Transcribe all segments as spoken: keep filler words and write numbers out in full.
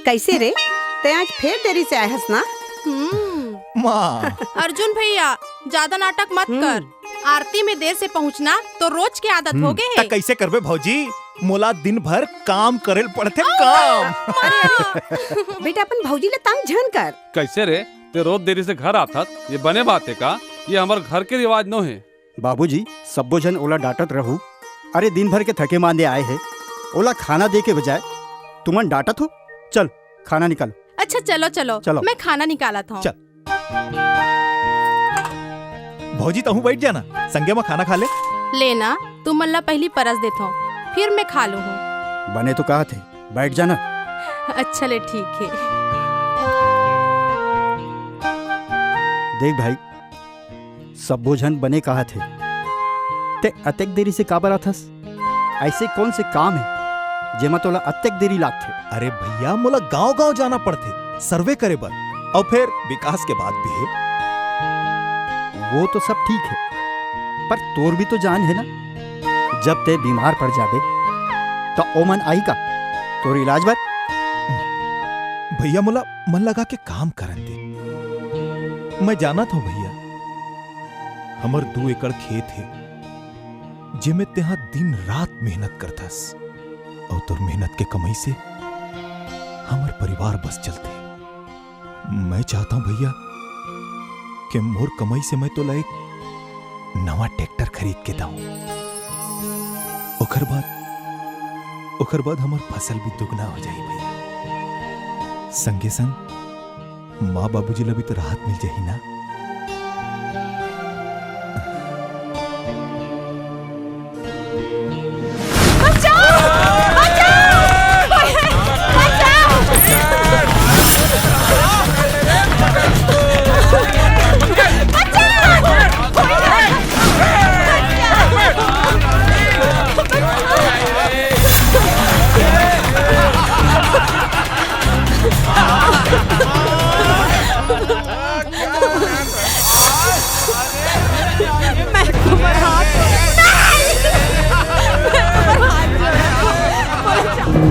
कैसे रे, तैं आज फेर देरी से आए हस ना? हम्म। माँ। अर्जुन भैया, ज्यादा नाटक मत हम्म। कर। आरती में देर से पहुँचना तो रोज के आदत हम्म। हो गए हे। त कैसे करबे भौजी, मोला दिन भर काम करे ल पड़थे, काम। बेटा, अपन भौजी ले तंग झन कर। कैसे रे, तैं रोज देरी से घर आथस, ये बने बात हे का? ये हमर घर के रिवाज नो हे। बाबूजी, सब्बो झन ओला डांटत रहू। अरे, दिन भर के थके मांदे आए हे, ओला खाना दे के बजाय तुमन डांटत हो। चल, खाना निकाल। अच्छा, चलो, चलो, चलो। मैं खाना निकालत हूँ। चल। भौजी, तहूँ बैठ जाना, संगे म खाना खा ले। लेना, तुमन ला पहली परस देथो, फिर मैं खा लूँ हूँ। बने तो कहा थे, बैठ जाना। अच्छा ले, ठीक है। देख भाई, सब्बो झन बने काहत हे, ते अतेक देरी से काबर आथस? ऐसे कौन से काम हे, जेमा तोला अतेक देरी लागथे? अरे भैया, मोला गांव-गांव जाना पड़थे सर्वे करे बर, अउ फेर विकास के बात भी हे। वो तो सब ठीक हे, पर तोर भी तो जान हे ना, जब ते बीमार पड़ जाबे, त ओमन आही का तोर इलाज बर? भैया, मोला मन लगा के काम करन दे। मैं जानत हूँ भैया, हमर दू एकड़ खेत हे, जेमे तेहा दिन रात मेहनत करथस, अउ तोर मेहनत के कमाई से हमर परिवार बस चलथे। मैं चाहता हूँ भैया कि मोर कमाई से मैं तोला एक नवा ट्रैक्टर खरीद के दऊं। ओकर बाद, ओकर बाद हमर फसल भी दुगना हो जाही भैया। संगे संग माँ बाबूजी ला भी तो राहत मिल जाही ना। बचाओ! बचाओ! बचाओ! मैं तुम्हारा हाथ, नहीं! मैं तुम्हारा हाथ जोड़ रहा हूँ।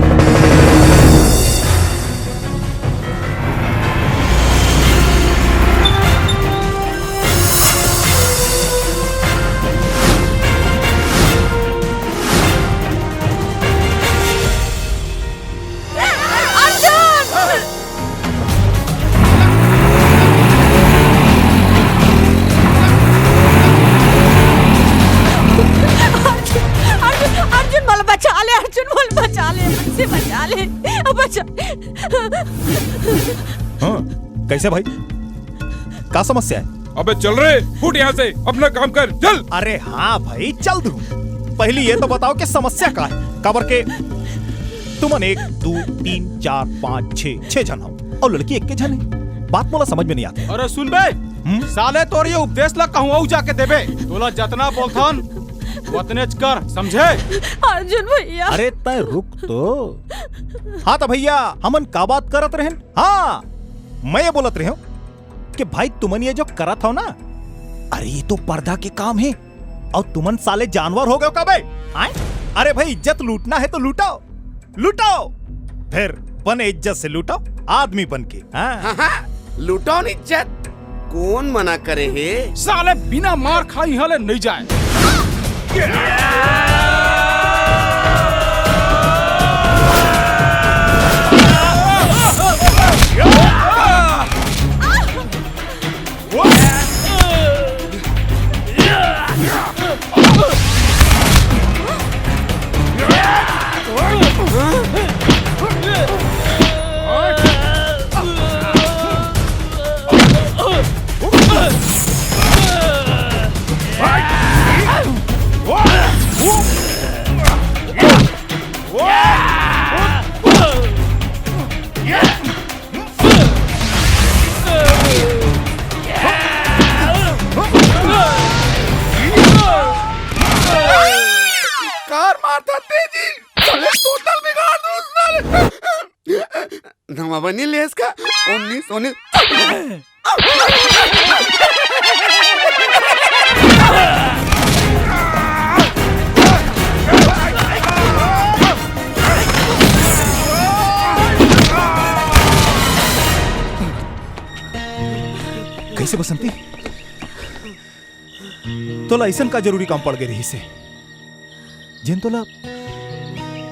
अर्जुन! अर्जुन, अर्जुन, अर्जुन, मोला बचा ले, अर्जुन, मोला बचा ले, मुझसे बचा ले, बचा। हाँ, कैसे भाई? का समस्या हे? अबे चल रे, फुट यहाँ से, अपना काम कर, चल। अरे हाँ भाई, चल दूँ। पहली ये तो बताओ कि समस्या का हे? काबर के तुमन एक, दू, तीन, चार, पाँच, छे, छे झन हो अउ लड़की एक के झन हे। बात मोला समझ में नहीं आती। अरे सुन बे, हम्म? साले तोर ये उपदेश ला कहूँ अउ जाके देबे। तोला जतना बोलथन, वतनेच कर, समझे? अर्जुन भैया। अरे तय रुक तो। हाँ तो भैया, हमन का बात करत रहेन? हाँ, मैं ये बोलत रहेंव कि भाई तुमन ये जो करत हो ना, अरे ये तो पर्दा के काम हे। अउ तुमन साले जानवर हो गए हो का बे? आय? अरे भाई, इज्जत लूटना हे तो लूटो, लूटो, फिर बने इज्जत से लूटो, आदमी बन के। हाँ। हाँ, हाँ, लूटो न इज्जत। कौन मना करे हे? साले बिना मार खाए यहाँ ले नहीं जाए। कार मारता तेजी, साले बोतल बिगाड़ दो साले। नवा बनी लेस का? उन्नीस, उन्नीस। से बसंती, तोला अइसन का जरूरी काम पड़ गे रहिस हे, जेन तोला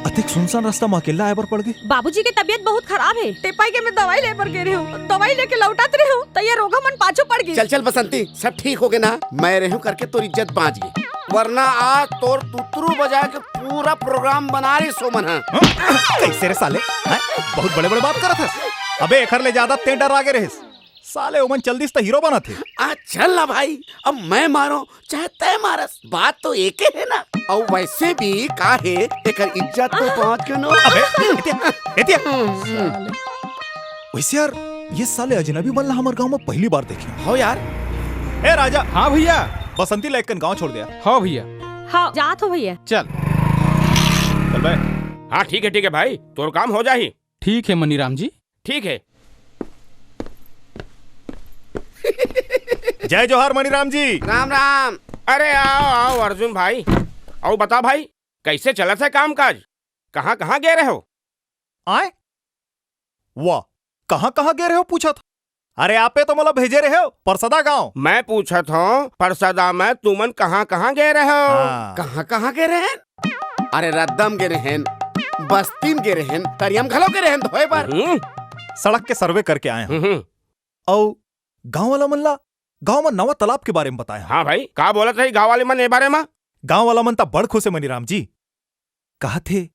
अतेक सुनसान रास्ता म अकेल्ला आए बर पड़ गे? बाबूजी के तबीयत बहुत खराब हे, ते पाई के मैं दवाई ले बर गे रेहेंव, दवाई लेके लौटत रेहेंव, त ये रोगहा मन पाछू पड़ गे। चल, चल बसंती, सब ठीक होगे ना, मैं रेहेंव करके तोर इज्जत बाँच गे, वरना आज तोर तुतरू बजा के पूरा program बना रहिस ओमन ह। हाँ? कइसे रे साले? हैं? बहुत बड़े-बड़े बात करत हस। अबे, एखर ले जादा तें डरा गे रहिस। साले, ओमन चल दिस त हीरो बनत हे। आ, चल ना भाई, अब मैं मारों, चाहे तैं मारस, बात तो एके हे ना। अउ वैसे भी का हे, एकर इज्जत तो बाँच गे ना। अबे, एतिया, एतिया। साले। वैसे यार, ये साले अजनबी मन ला हमर गाँव म पहिली बार देखे हँव। हो यार। ए राजा। हाँ भैया। बसंती ला एक कन गाँव छोड़ दे यार। हाँ भैया। हाँ, जात हँव भैया। चल। चल बे। हाँ, ठीक हे, ठीक हे भाई, तोर काम हो जाही। ठीक हे मनीराम जी। ठीक हे। जय जोहार मनीराम जी। राम राम। अरे आओ, आओ अर्जुन भाई। अउ बता भाई, कइसे चलत हे काम काज? कहाँ, कहाँ गे रहेव? आय? वाह, कहाँ, कहाँ गे रहेव पूछत? अरे आपे तो मोला भेजे रहेव, परसदा गाँव। मैं पूछत हँव, परसदा म तुमन कहाँ, कहाँ गे रहेव? हाँ। कहाँ, कहाँ गे रहेन? अरे रद्दम गे रहेन, बस्ती म गे रहेन, तरिया म घलो गे रहेन धोए बर। हम्म। सड़क के survey करके आए हँव। हम्म। अउ गाँव वाला मन ला गाँव म नवा तालाब के बारे म बताए हँव। हाँ भाई, का बोलत रही गाँव वाले मन ए बारे म? गाँव वाला मन त बड़ खुश हे मनीराम जी। कहत हे,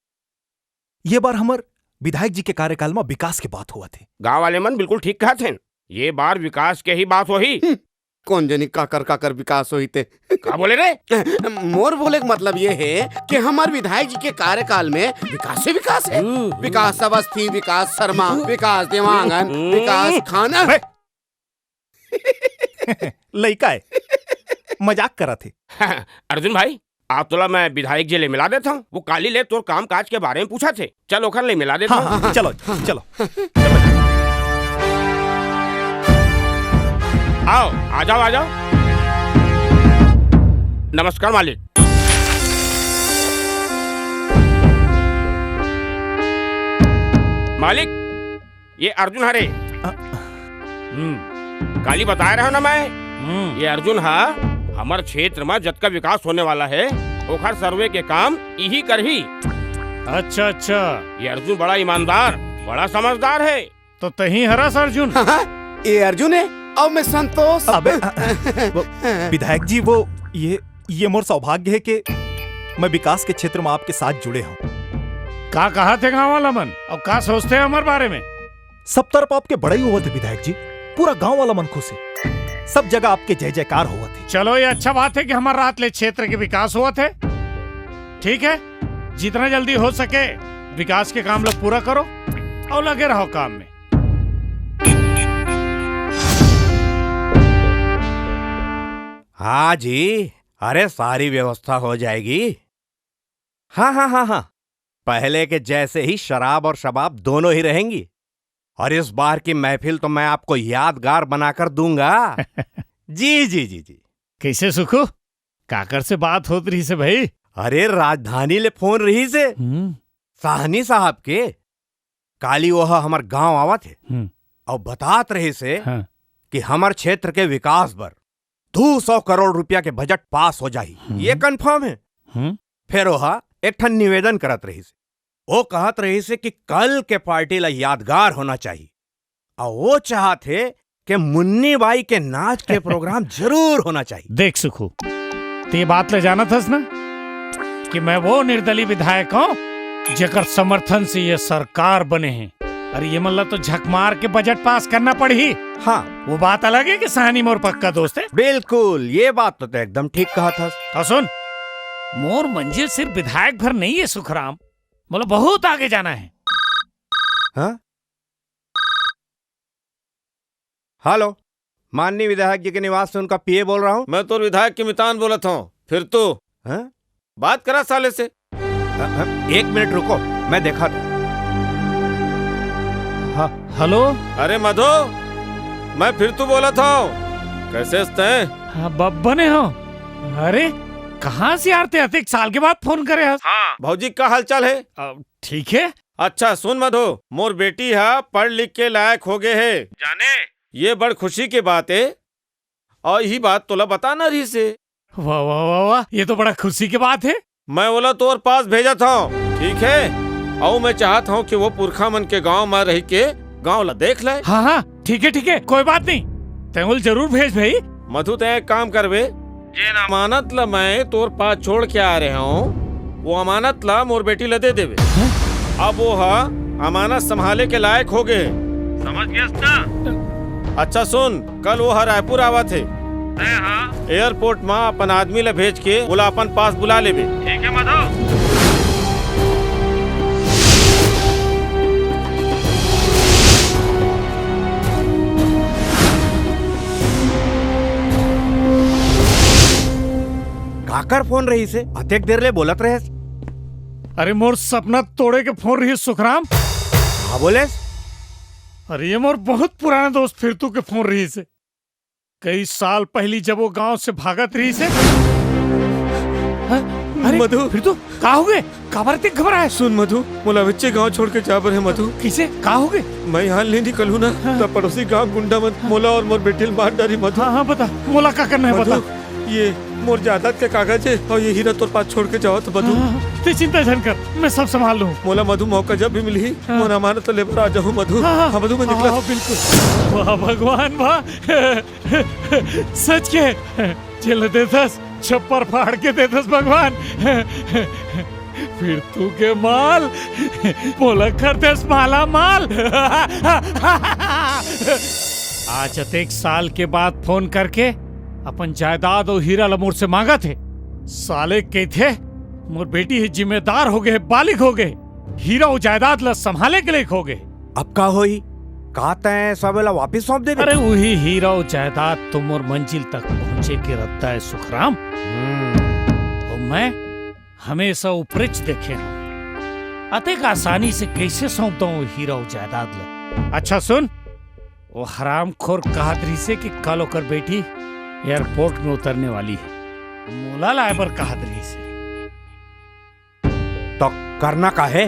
ये बार हमर विधायक जी के कार्यकाल म विकास के बात होवत हे। गाँव वाले मन बिल्कुल ठीक कहत हें, ये बार विकास के ही बात होही। हम्म, कोन जनी काकर काकर विकास होही ते। का बोले रे? मोर बोले के मतलब ये हे कि हमर विधायक जी के कार्यकाल म विकास ही विकास हे। हम्म। विकास अवस्थी, विकास शर्मा, विकास देवांगन, हम्म। विकास खाना। बे, लइका हे, मजाक करत हे। अर्जुन भाई, आज तोला मैं विधायक जी ले मिला देत हँव। वो काली ले तोर काम काज के बारे म पूछत हे। चल ओखर ले मिला देत हँव। हाँ, हाँ, चलो, चलो। आओ, आ जाओ, आ जाओ। नमस्कार मालिक। मालिक, ये अर्जुन हरे। अ- हम्म, काली बताए रहेंव ना मैं। हम्म। ये अर्जुन ह हमर क्षेत्र म जतका विकास होने वाला हे, ओखर survey के काम इही करही। अच्छा, अच्छा। ये अर्जुन बड़ा ईमानदार, बड़ा समझदार हे। तो तहीं हरस अर्जुन? हाँ, हाँ, ये अर्जुन हे, अउ मैं संतोष। अबे, अ, अ, वो, विधायक जी, वो, ये, ये मोर सौभाग्य हे कि मैं विकास के क्षेत्र म आपके साथ जुड़े हँव। का कहत हे गाँव वाला मन? अउ का सोचथे हमर बारे म? सब तरफ आपके बड़ाई होवत हे विधायक जी, पूरा गाँव वाला मन खुश हे, सब जगह आपके जय जयकार होवत हे। चलो, ये अच्छा बात हे कि हमर राज ले क्षेत्र के विकास होवत हे। ठीक हे, जितना जल्दी हो सके विकास के काम ला पूरा करो अउ लगे रहो काम म। हाँ जी, अरे सारी व्यवस्था हो जाएगी। हाँ, हाँ, हाँ, हाँ। पहले के जैसे ही शराब और शबाब दोनों ही रहेंगी। और इस बार की महफिल तो मैं आपको यादगार बनाकर दूंगा। जी, जी, जी, जी। कइसे सुखू? काकर से बात होत रहिस हे भाई? अरे, राजधानी ले फोन रहिस हे। हम्म। साहनी साहब के। काली वो ह हमर गांव आवत हे। हम्म। अउ बतात रहिस हे हाँ। कि हमर क्षेत्र के विकास बर दू सौ करोड़ रुपया के बजट पास हो जाही। हम्म। ये confirm हे। हम्म। फेर ओह एक ठन निवेदन करत रहिस। वो कहत रहिस कि कल के पार्टी ला यादगार होना चाही। अउ वो चाहत हे कि मुन्नी बाई के नाच के program जरूर होना चाही। देख सुखू, ते बात ले जानत हस ना कि मैं वो निर्दलीय विधायक हूँ जेकर समर्थन से ये सरकार बने हे। अरे ये मन ला तो झक मार के बजट पास करना पड़ही। हाँ। वो बात अलग हे कि साहनी मोर पक्का दोस्त हे। बिल्कुल, ये बात तो तैं एकदम ठीक कहत हस। अउ सुन, मोर मंजिल सिर्फ विधायक भर नहीं हे सुखराम, मोला बहुत आगे जाना हे। हाँ? हेलो, माननीय विधायक जी के निवास से उनका पीए बोल रहा हूँ। मैं तो विधायक के मितान बोलत हूँ, फिर तो हैं? बात करा साले से। अ, अ, एक मिनट रुको, मैं देखा था। ह-, हेलो? अरे मधो, मैं फिर तो बोलत हूँ, कइसे हस तैं? हाँ, ब-, बने हँव। अरे, कहाँ से यार तैं अतेक साल के बाद फोन करे हस? हाँ। भौजी, का हालचाल हे? अ, ठीक हे। अच्छा सुन मधो, मोर बेटी ह पढ़ लिख के लायक हो गे हे। जाने? ये बड़ खुशी के बात हे। अउ यही बात तोला बताना रहिस हे। वाह, वाह, वाह, वाह, ये तो बड़ा खुशी के बात हे। मैं ओला तोर पास भेजत हंव, ठीक हे? अउ मैं चाहत हंव कि वो पुरखा मन के गांव म रहि के गांव ला देख ले। हाँ, हाँ, ठीक हे, ठीक हे, कोई बात नहीं, तैं ओला जरूर भेज भाई। मधु, तैं एक काम करबे, जेन अमानत ला मैं तोर पास छोड़ के आ रहे हंव, वो अमानत ला मोर बेटी ला दे देबे। अब वो ह अमानत संभाले के लायक हो गे। समझ गेस ना? अच्छा सुन, कल वो ह रायपुर आवत हे। तैं ह एयरपोर्ट म अपन आदमी ला भेज के ओला अपन पास बुला लेबे। ठीक हे मधु। काकर फोन रहिस हे? अतेक देर ले बोलत रहेस। अरे, मोर सपना तोड़े के फोन रहिस सुखराम। का बोलेस? अरे, ये मोर बहुत पुराना दोस्त फिरतू के फोन रहिस हे। कई साल पहिली जब वो गांव से भागत रहिस हे। हाँ? अरे, मधु। फिरतू, का हो गे? काबर अतेक घबराए? सुन मधु, मोला अभिच्चे गांव छोड़ के जाबर हे मधु। कइसे? का हो गे? मैं यहां ले निकलहूं ना, हाँ। त पड़ोसी गांव गुंडा मन मोला अउ मोर बेटी ल मार डारही मधु। हाँ, हाँ, बता, मोला का करना हे, मधु, बता। ये मोर जायदाद के कागज हे अउ ये हीरा तोर पास छोड़ के जावत हंव मधु। हाँ, हाँ, तैं चिंता झन कर, मैं सब संभाल लूं। मोला मधु मौका जब भी मिलही, हाँ। मोर अमानत ले बर आ जाहू मधु। हाँ, हाँ। हाँ, मधु, मैं निकलत हंव। हाँ, बिल्कुल। वाह भगवान, वाह। सच के, जेला देथस, छप्पर फाड़ के देथस भगवान। फिरतू के माल, मोला कर देस माला माल। आज अतेक साल के बाद फोन करके अपन जायदाद अउ हीरा ल मोर से मांगत हे। साले कहिथे, मोर बेटी ह जिम्मेदार हो गे, बालिग हो गे, हीरा अउ जायदाद ल संभाले के लायक हो गे। अब का होही? का तैं सब एला वापिस सौंप देबे? अरे, उही हीरा अउ जायदाद तो मोर मंजिल तक पहुंचे के रद्दा हे सुखराम। हम्म। अउ मैं हमेशा उपरेच देखे हंव, अतेक आसानी से कइसे सौंप दंव हीरा अउ जायदाद ल? अच्छा सुन, वो हरामखोर कहत रहिस हे कि कल ओकर बेटी एयरपोर्ट में उतरने वाली हे, मोला लाए बर कहत रहिस हे। त करना का हे?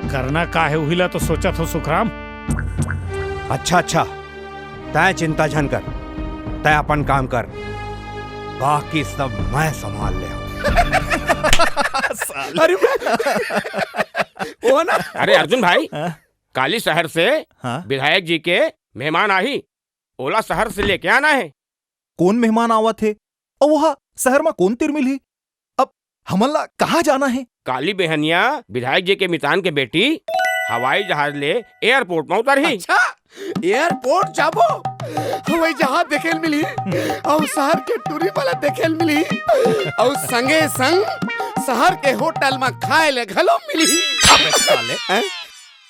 करना का हे, उही ला तो सोचत हंव सुखराम। अच्छा, अच्छा, तैं चिंता झन कर, तैं अपन काम कर, बाकी सब मैं संभाल लेहूं। साले। अरे, वो ना। अरे अर्जुन भाई, हाँ? काली शहर से हाँ? विधायक जी के मेहमान आही, ओला शहर से लेके आना हे। कोन मेहमान आवत हे? अउ वो ह शहर म कोन तीर मिलही? अब हमन ला कहाँ जाना हे? काली बेहनिया विधायक जी के मितान के बेटी हवाई जहाज ले एयरपोर्ट म उतरही। अच्छा, एयरपोर्ट जाबो? हवाई जहाज देखे ल मिलही, अउ शहर के टूरी वाला देखे ल मिलही, अउ संगे संग शहर के होटल म खाए ले घलो मिलही। अबे साले, हैं?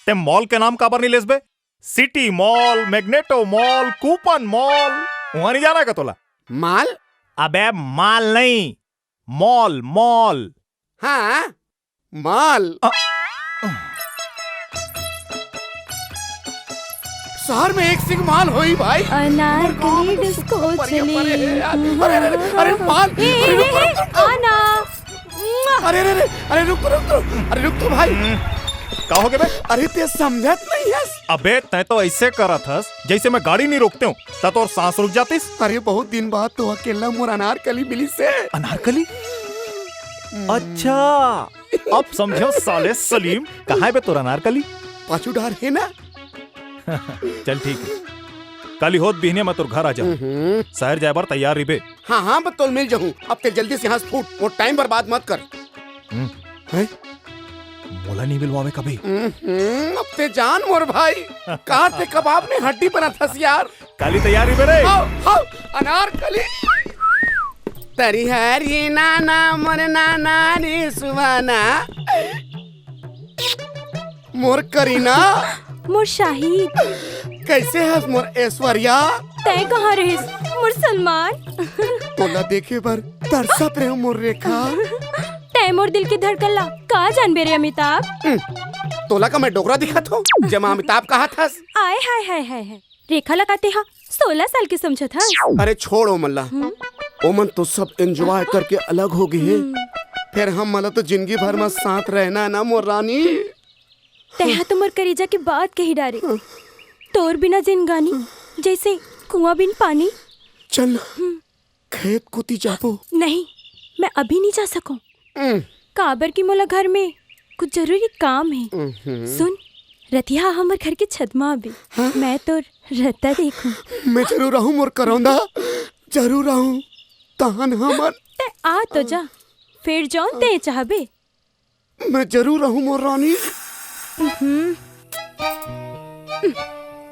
तैं मॉल के नाम काबर नइ लेस बे? City mall, magneto mall, coupon mall, उहाँ नइ जाना का तोला? माल? अबे माल नहीं, मॉल, मॉल। हाँ, मॉल। अ- शहर में एक से एक मॉल होही भाई। अनारकली हमर गाँव में तो डिस्को सुपर बढ़िया चली। परे हे यार। अरे, अरे, अरे, अरे, मॉल। ए, अरे, ए, रुक, ए, रुक, रुक, रुक। आना। अरे, अरे, अरे, अरे, रुक तो, रुक तो, अरे, रुक तो भाई। हम्म, का हो गे बे? अरे, तैं समझत नइ हस। अबे, तैं तो अइसे करत हस, जइसे मैं गाड़ी नइ रोकतेंव, त तोर सांस रुक जातिस। अरे, बहुत दिन बाद तो अकेल्ला मोर अनारकली मिलिस हे। अनारकली? हम्म। अच्छा, अब समझेंव साले सलीम, कहाँ हे बे तोर अनारकली? पाछू डार हे ना। चल ठीक हे, काली होत बिहनिया मैं तोर घर आ जाहूँ। हम्म। शहर जाए बर तैयार रहिबे। हाँ, हाँ, मैं तोला मिल जाहूँ। अब तैं जल्दी से यहाँ से फूट, मोर टाइम बर्बाद मत कर। हम्म। हैं? मोला नइ मिलवावे कभी। हम्म, अब तैं जान मोर भाई, का तैं कबाब में हड्डी बनत हस यार। काली तैयार रहिबे रे। हव, हव, अनारकली। तरी हरी नाना मोर नाना रे सुहाना। मोर करीना। मोर शाहिद। कइसे हस मोर ऐश्वर्या? तैं कहाँ रहिस, मोर सलमान? तोला देखे बर तरसत रहेंव मोर रेखा। तैं मोर दिल के धड़कन ला का जानबे रे अमिताभ? हम्म, तोला का मैं डोकरा दिखत हंव, जेमा अमिताभ कहत हस? आय हाय हाय हाय हाय। रेखा ला का तैं हा सोलह साल के समझत हस? अरे छोड़ ओमन ला। हम्म। ओमन तो सब एंजॉय करके अलग हो गे हे। हम्म। फेर हमन ला तो जिंदगी भर म साथ रहना ना मोर रानी। तैं हा तो मोर करेजा के बात कहि डारे। तोर बिना जिनगानी जइसे कुआं बिन पानी, चल ना, खेत कोती जाबो। नहीं, मैं अभी नहीं जा सकूं। काबर कि मोला घर में कुछ जरूरी काम है। सुन, रतिहा हमर घर के छत मा आबे। मैं तोर रत्ता देखूं। मैं जरूर आहूं मोर करौंदा, जरूर आहूं। तहन हमन ते आ तो जा, फिर जौन ते चाहबे। मैं जरूर आहूं मोर रानी।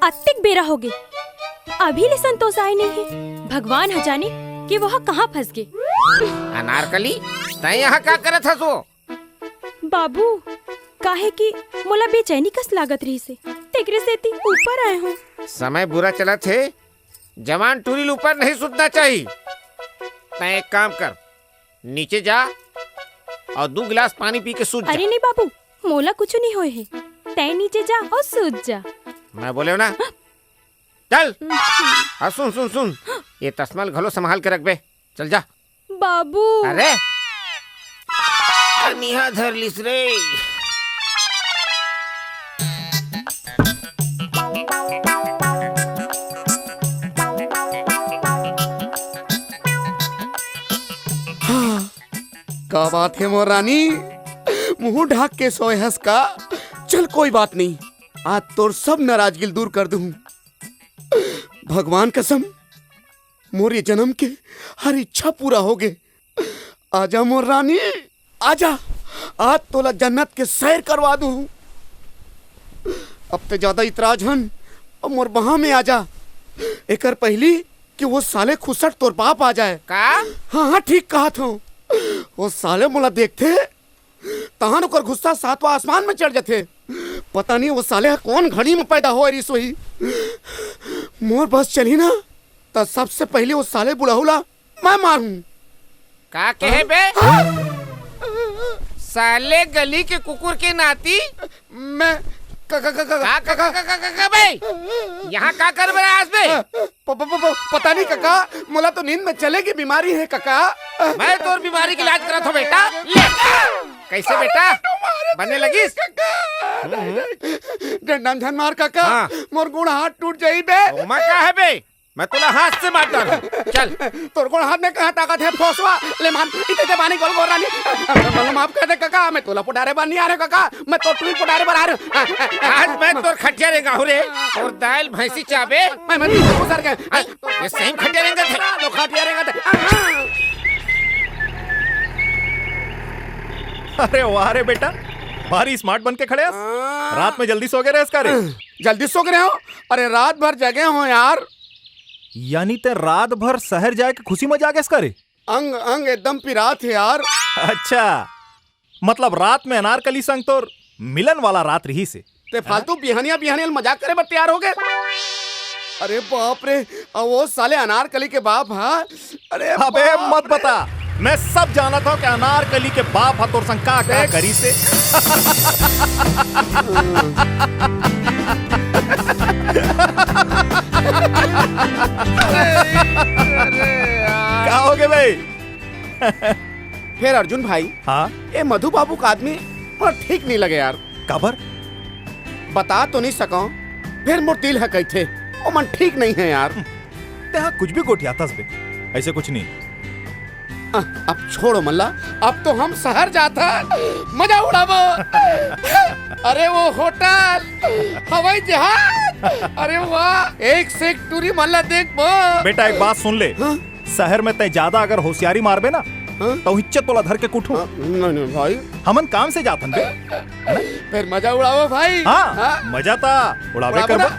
अत्तेक बेरा होगे, अभी ले संतोष आए नहीं है। भगवान ह जाने कि वो ह कहाँ फंस गे। अनारकली, तैं यहाँ का करत हस वो? बाबू, काहे कि मोला बेचैनी कस लागत रहिसे, तेकरे सेती ऊपर आए हूँ। समय बुरा चलत हे, जवान टूरी ल ऊपर नहीं सुतना चाही। तैं एक काम कर, नीचे जा अउ दू गिलास पानी पी के सूत जा। अरे नहीं बाबू, मोला कुछु नहीं होए हे, तैं नीचे जा अउ सूत जा। मैं बोले हूँ ना, चल। हाँ, सुन सुन सुन, ये तसमा ल घलो संभाल के रखबे। चल जा। बाबू। अरे, अनिहा धर लिस रे। हाँ, का बात हे मोर रानी, मुंह ढाक के सोए हस का? चल, कोई बात नहीं, आज तोर सब नाराजगी ल दूर कर दूं। भगवान कसम, मोर ये जन्म के हर इच्छा पूरा होगे। आजा मोर रानी, आजा, आज तोला जन्नत के सैर करवा दूं। अब ते ज्यादा इतरा झन, अब मोर बाह में आजा। एकर पहिली कि वो साले खुसट तोर बाप आ जाए। का? हाँ, हाँ, ठीक कहत हूँ। वो साले मोला देखथे, तहन ओकर गुस्सा सातवां आसमान में चढ़ जथे। पता नहीं वो साले ह कौन घड़ी में पैदा होए रिहिस होही। मोर बस चलही ना, त सबसे पहले वो साले बुढ़ऊ ला मैं मारूं। का कहे बे? हाँ? साले गली के कुकुर के नाती मैं क-, क-, क-, क-, का, का, का, का, का, का बे? यहाँ का कर बर आस बे? प-, प-, प-, प-, पता नहीं काका, मोला तो नींद में चले के बीमारी हे काका। मैं तोर बीमारी के इलाज करत हूँ बेटा। ले, कैसे बेटा? बने लगिस? काका, हम्म, हम्म। डंडा झन मार काका, हाँ। मोर गोड़ हाथ टूट जाही बे। ओमा का हे बे? मैं तोला हाथ से मार डालूं। चल। तोर गोड़ हाथ में कहाँ ताकत हे, फोसवा? ले मान, इते ते बानी गोल गोल रानी। मोला माफ कर दे काका, मैं तोला पुटारे बर नहीं आ रहे काका, मैं तो टूरी पुटारे बर आ रहे हूँ। आज मैं तोर खटिया रेंगाहूं रे, अउ दाल भैंसी चाबे। मैं, मैं, तू सर के। ये सही खटिया रेंगथे। तो खटिया रेंगथे। अरे वाह रे बेटा, भारी smart बन के खड़े हस। हाँ। रात में जल्दी सो गे रहेस का रे? जल्दी सो गे रहेंव? अरे रात भर जगे हंव यार। यानी ते रात भर शहर जाए के खुशी में जागेस का रे? अंग अंग एकदम पिरात हे यार। अच्छा, मतलब रात में अनारकली संग तोर मिलन वाला रात रहिसे। ते फालतू बिहनिया बिहनिया मजाक करे बर तैयार होगे। अरे बाप रे, अउ वो साले अनारकली के बाप हा। अरे अबे बाप मत रे। बता, मैं सब जानत हूँ कि अनारकली के बाप हा तोर संग का का देख। करिसे। अरे यार। का होगे भाई? फेर अर्जुन भाई, हाँ? ए मधु बाबू का आदमी मोला ठीक नहीं लगे यार। काबर? बता तो नहीं सकंव, फेर मोर दिल ह कहिथे, ओमन ठीक नहीं हे यार। तेहा कुछ भी गोठियाथस बे, ऐसे कुछ नहीं। अ, अब छोड़ मन ला, अब तो हम शहर जाथन, मजा उड़ाबो। अरे वो होटल, हवाई जहाज, अरे वाह, एक से एक टूरी मन ला देखबो। बेटा एक बात सुन ले, हाँ? शहर में तैं ज्यादा अगर होशियारी मारबे ना, हाँ? तो हिच्चे तोला धर के कुटहूं। हाँ, नहीं, नहीं भाई। हमन काम से जाथन बे। फेर मजा उड़ाबो भाई। हाँ, हाँ? मजा ता उड़ाबे उड़ाबो करबो। ना।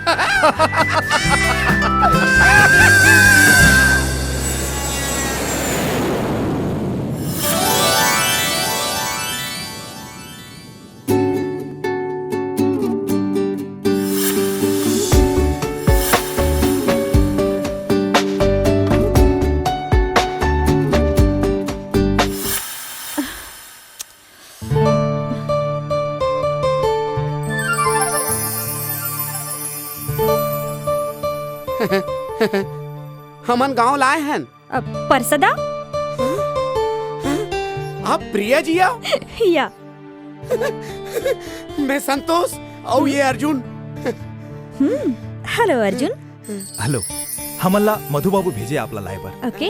हमन गांव लाए हन। अ, परसदा? आप प्रिया जी आओ? या। मैं संतोष, अउ ये अर्जुन। हम्म, हेलो अर्जुन। हेलो। हमन ला मधु बाबू भेजे आप ला लाए बर। ओके।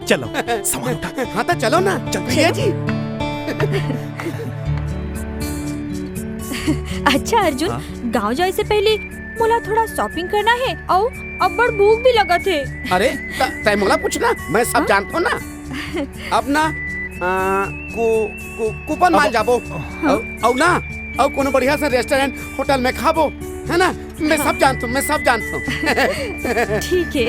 चलो, सामान उठा। हाँ, तो चलो ना। चल। भैया जी। अच्छा अर्जुन, हाँ? गांव जाए से पहले मोला थोड़ा शॉपिंग करना हे, अउ अब्बड़ भूख भी लगत हे। अरे, त-, तै मोला पूछना, मैं सब हाँ? जानथों ना। अब ना, आ, कु-, कु-, कूपन अब माल जाबो। हाँ। अउ, अउ ना, अउ कोनो बढ़िया से रेस्टोरेंट, होटल में खाबो, है ना? मैं सब जानथों, मैं सब जानथों। ठीक है।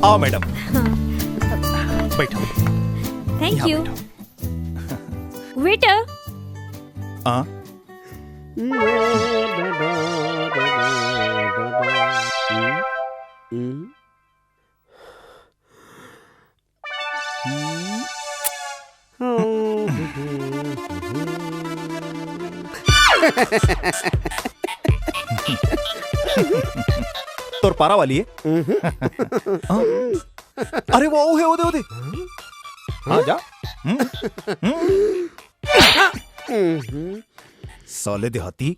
आओ मैडम। हाँ। बैठो। थैंक यहाँ यू। बैठो। वेटर। हाँ? तोर पारा वाली है? हाँ। अरे वो, ओ दे, ओ दे, ओ दे। हाँ, जा। हम्म। साले देहाती,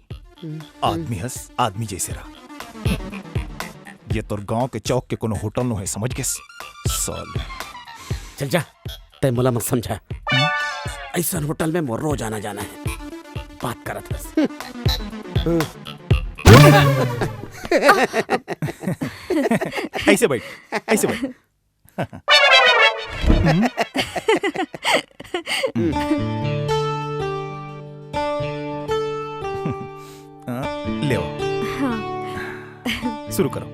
आदमी हस, आदमी जैसे रह। ये तोर गांव के चौक के कोनो होटल नो है, समझ गेस? साले। चल जा, तै मोला मत समझा। ऐसन होटल में मोर रोज आना जाना है। बात करत हस। ऐसे बैठ, ऐसे बैठ। ले आओ। हाँ। शुरू करो।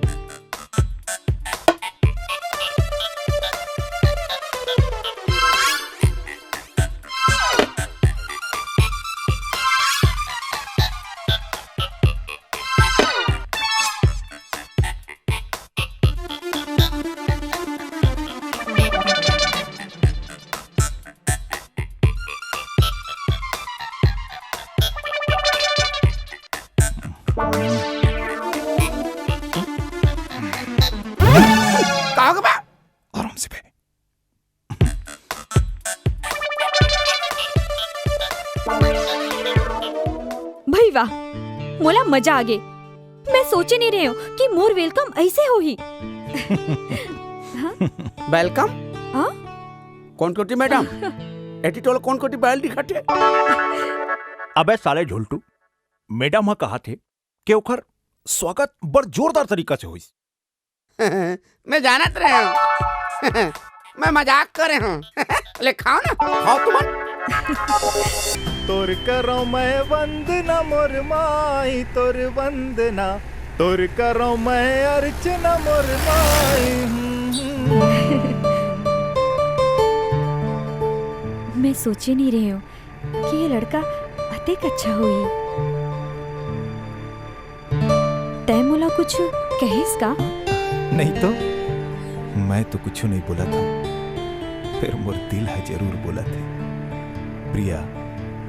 का होगे बा? आराम से बे। भई वाह, मोला मजा आ गे। मैं सोचे नहीं रहे हूँ कि मोर वेलकम ऐसे होही। हाँ? वेलकम? हाँ? कौन कोटी मैडम? एटीटोल कौन कोटी बैल दिखत हे? अबे साले झुलटू, मैडम ह कहा थे कि ओखर स्वागत बड़ जोरदार तरीका से होइस। मैं जानत रहे हूँ। मैं मजाक करे हूँ। ले खाओ ना, खाओ तुमन। तोर करो मैं वंदना मोर माई, तोर वंदना, तोर करो मैं अर्चना मोर माई। मैं सोचे नहीं रहे हूँ कि ये लड़का अतेक अच्छा होही। तै मोला कुछ कहिस का? नहीं तो, मैं तो कुछ नहीं बोलत हूँ, फिर मोर दिल है जरूर बोलत है। प्रिया,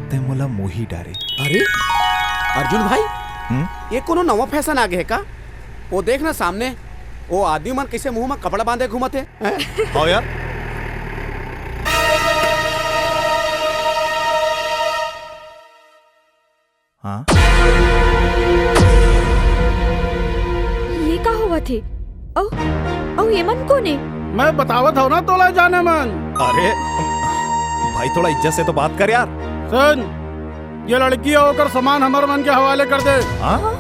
तै मोला मोही डारे। अरे अर्जुन भाई, हम्म? ये कोनो नवा फैशन आ गया है का? वो देख ना सामने, वो आदमी मन कैसे मुंह में कपड़ा बांधे घूमत है। हाँ यार। हाँ? ये का होवत हे? अउ, अउ ये मन कोन हे? मैं बतावत हूँ ना तोला जाने मन। अरे भाई, थोड़ा इज्जत से तो बात कर यार। सुन, ये लड़की अउ ओकर सामान हमर मन के हवाले कर दे। हाँ?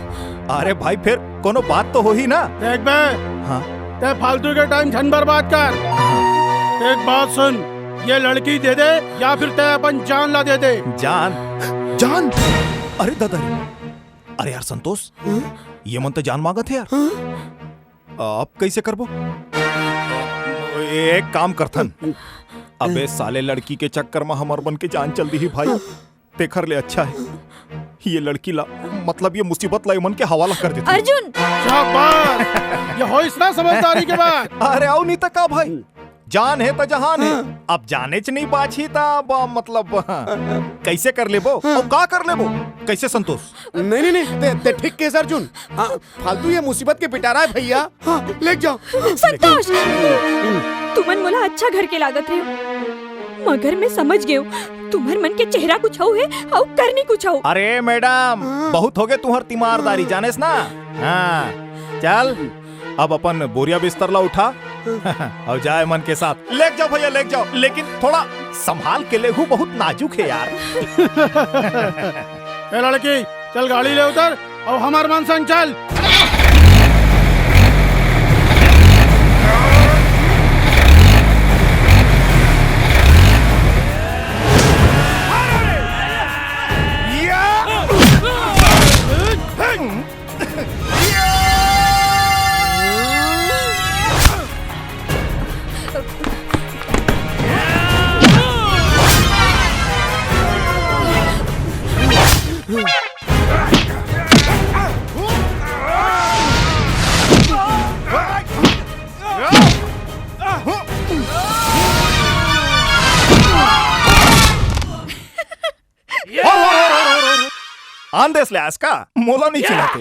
अरे भाई, फिर कोनो बात तो होही ना। देख बे, हाँ? तै फालतू के टाइम झन बर्बाद कर। एक बात सुन, ये लड़की दे दे या फिर तै अपन जान ला दे दे। जान? जान? अरे दादा रे। अरे यार संतोष, हाँ? ये मन तो जान मांगत हे यार। हाँ? अब कैसे करबो? एक काम करथन। अबे साले, लड़की के चक्कर में हमर मन के जान चल दिही भाई। तेखर ले अच्छा है ये लड़की ला, मतलब ये मुसीबत ला ये मन के हवाला कर देथन। अर्जुन! शाबाश! ये होइस ना समझदारी के बात। अरे आओ नहीं तो का भाई, जान हे त जहान हे। हाँ। अब जानेच नइ बाचही त अब, मतलब, हाँ। कइसे कर लेबो? हाँ। अउ का कर लेबो? कइसे संतोष? नहीं, नहीं, नहीं, ते, ते ठीक कहेस अर्जुन। हाँ, फालतू ये मुसीबत के पिटारा हे भैया। हाँ, लेग जाव। संतोष, तुमन मोला अच्छा घर के लागत रहे हो, मगर मैं समझ गेंव, तुम्हर मन के चेहरा कुछ अउ हे, अउ करनी कुछ अउ। अरे मैडम, हाँ। बहुत होगे तुम्हर तीमारदारी, हाँ। जानेस ना? हाँ, चल, अब अपन बोरिया बिस्तर ला उठा अउ जाय मन के साथ। लेग जाव भैया, लेग जाव, लेकिन थोड़ा संभाल के लेगहू, बहुत नाजुक हे यार। ए लड़की, चल गाड़ी ले उतर अउ हमर मन संग चल। आन देस ले आस का, मोला नइ चिल्हाते।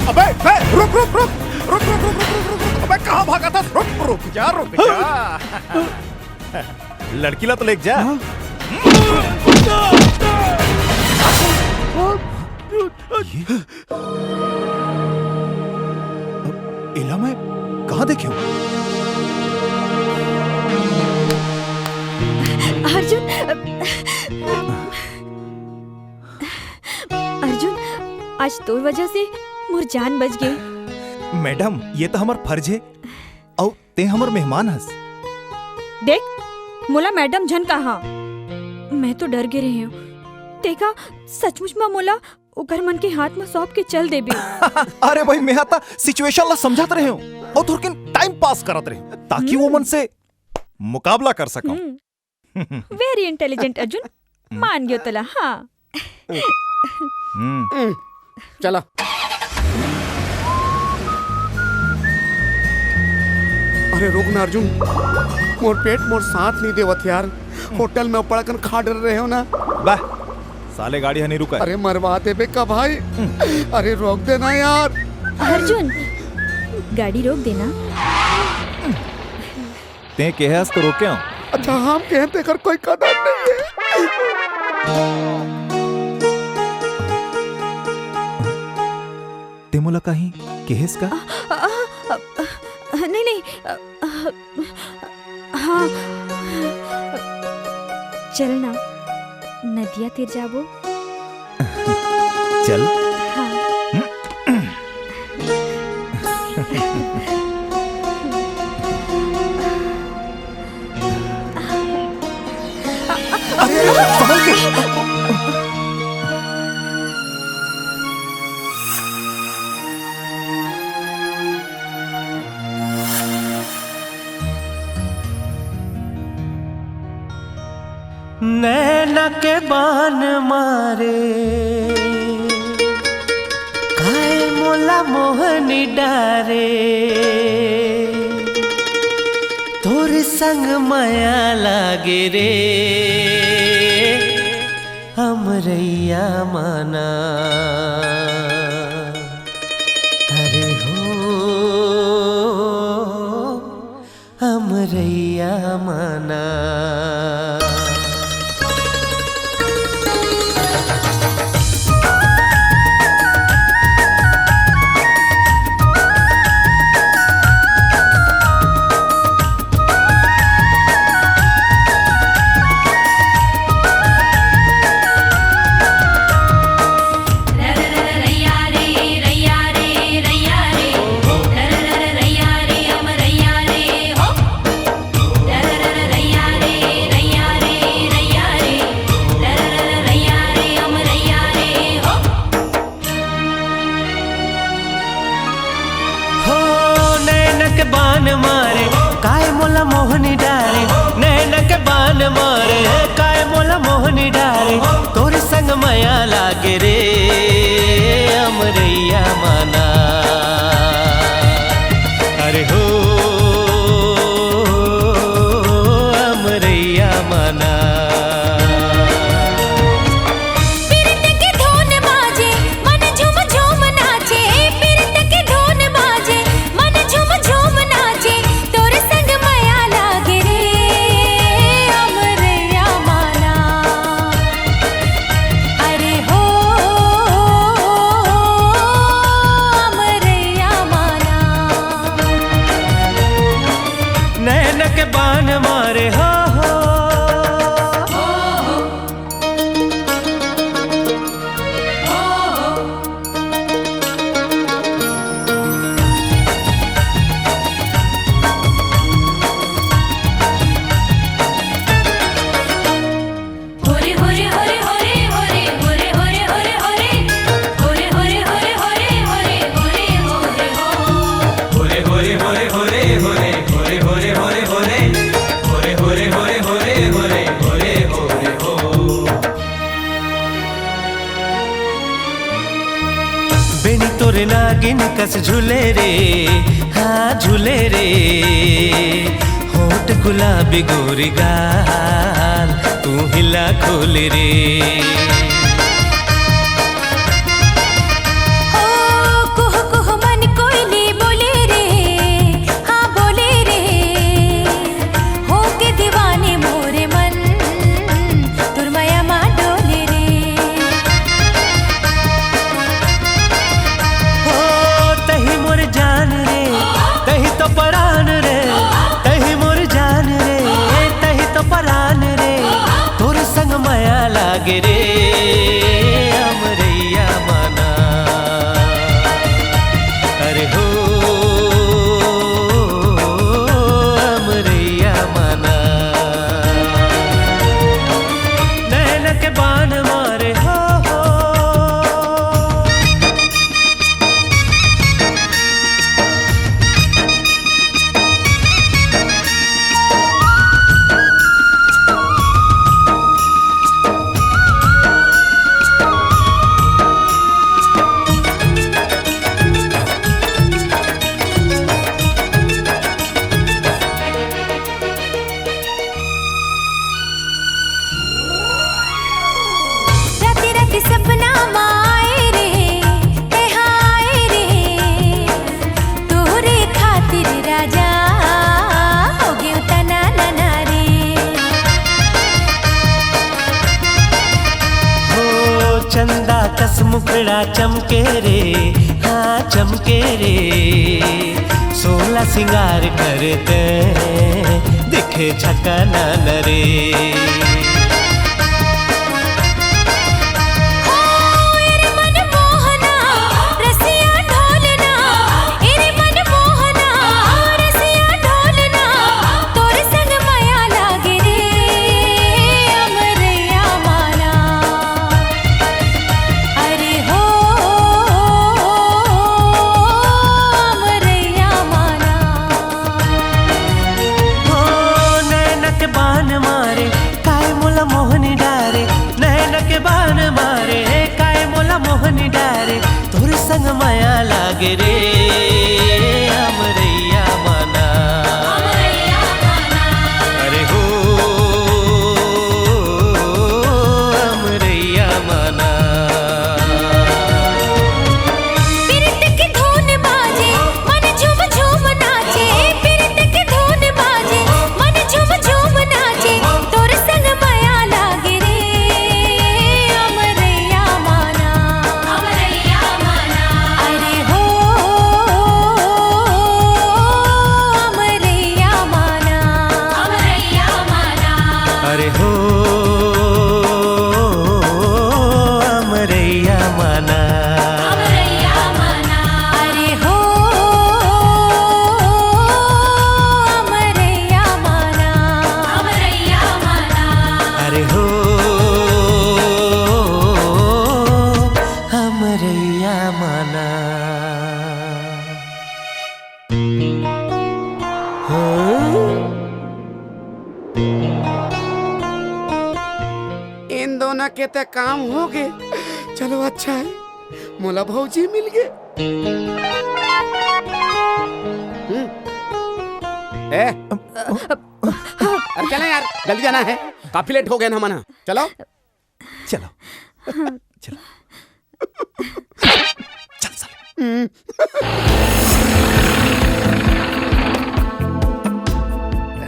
अबे, बे, रुक, रुक, रुक। अबे, कहाँ भागत हस? रुक, रुक जा, रुक जा। लड़की ला तो लेग जा। हाँ? ये? एला मैं कहाँ देखे हँव? अर्जुन, अर्जुन, आज तोर वजह से मोर जान बच गे। मैडम, ये तो हमर फर्ज हे। अउ तें हमर मेहमान हस। देख, मोला मैडम झन कहा। मैं तो डर गे रहेंव। तें का सचमुच म मोला ओकर मन के हाथ म सौंप के चल देबे? अरे भाई, मैं हा त situation ला समझत रहेंव अउ थोरकिन time pass करत रहेंव, ताकि वो मन से मुकाबला कर सकंव। हम्म। Very intelligent, Arjun. हम्म। मान गेंव तोला, हाँ। हम्म। हम्म, चला। अरे रुक ना अर्जुन, मोर पेट मोर साथ नइ देवत यार। होटल में अब्बड़ अकन खा डरे रहेंव ना। बा, साले गाड़ी ह नइ रुकय। अरे मरवा देबे का भाई? हम्म। अरे रोक देना यार। अर्जुन, गाड़ी रोक देना। तें केहे हस त रोकेंव। अच्छा, हम केहेन तेकर कोई कदर नइ हे। तें मोला कहीं केहेस का? अ, अ, अ, अ, नहीं, नहीं, अ, अ, हाँ, चल ना, नदिया तीर जाबो। चल। हाँ। अरे, अरे, संभल के। नैना के बान मारे, काय मोला मोहनी डारे, तोर संग मया लागे रे, अमरैया माना। अरे हो, अमरैया माना। हो नैना के बान मारे, काय मोला मोहनी डारे, नैन के बान मारे, काय मोला मोहनी डारे, तोर संग मया लागे रे, अमरैया माना। अरे हो, अमरैया माना। पीरत के धुन बाजे, मन झूम झूम नाचे। पीरत के धुन बाजे, मन झूम झूम नाचे। तोर संग मया लागे रे, अमरैया माना। अरे हो, अमरैया माना। नैन के बान मारे हो, हो। बेनी तोरे नागिन कस झूले रे, हाँ झूले रे। होठ गुलाबी गोरी गाल, तू हिला खोले रे। ओ कुहु कुहु मन कोइली बोले रे, हाँ बोले रे। होके दीवानी मोरे मन, तोर मया मा डोले रे। हो तही मोर जान रे, तही तो परान रे, तही मोर जान रे, तही तो परान रे। तोर संग मया लागे रे, अमरैया माना। अरे हो, अमरैया माना। नैन के बान मारे हो, हो। राती राती सपना माए रे, ते हाय रे, तोहरे खातिर राजा हो गेव तना नना रे। हो चंदा कस मुखड़ा चमके रे, हाँ चमके रे। सोला सिंगार करते दिखे झकाना न रे। हो एरे मन मोहना, रसिया ढोलना, एरे मन मोहना, रसिया ढोलना, तोर संग मया लागे रे, अमरैया माना। अरे हो, अमरैया माना। हो नैन के बान मारे, काय मोला मोहनी डारे। नैन के बान मारे, काय मोला मोहनी डारे। तोर संग मया लागे रे, अमरैया माना। अरे हो, अमरैया माना। पीरत के धुन बाजे, मन झूम झूम नाचे। पीरत के धुन बाजे, मन झूम झूम नाचे। तोर संग मया लागे रे, अमरैया माना। अमरैया माना। अरे हो, अमरैया माना। अमरैया माना। अरे हो, अमरैया माना। अमरैया माना। अरे हो, अमरैया माना। अमरैया माना। अरे हो, अमरैया माना। हाँ? के ते काम हो गे। चलो, अच्छा है, मोला भौजी मिल गे। हम्म। ए, अरे चलो यार, जल्दी जाना है, काफी लेट हो गए ना हमन ह। चलो। चलो। चलो। चल साले।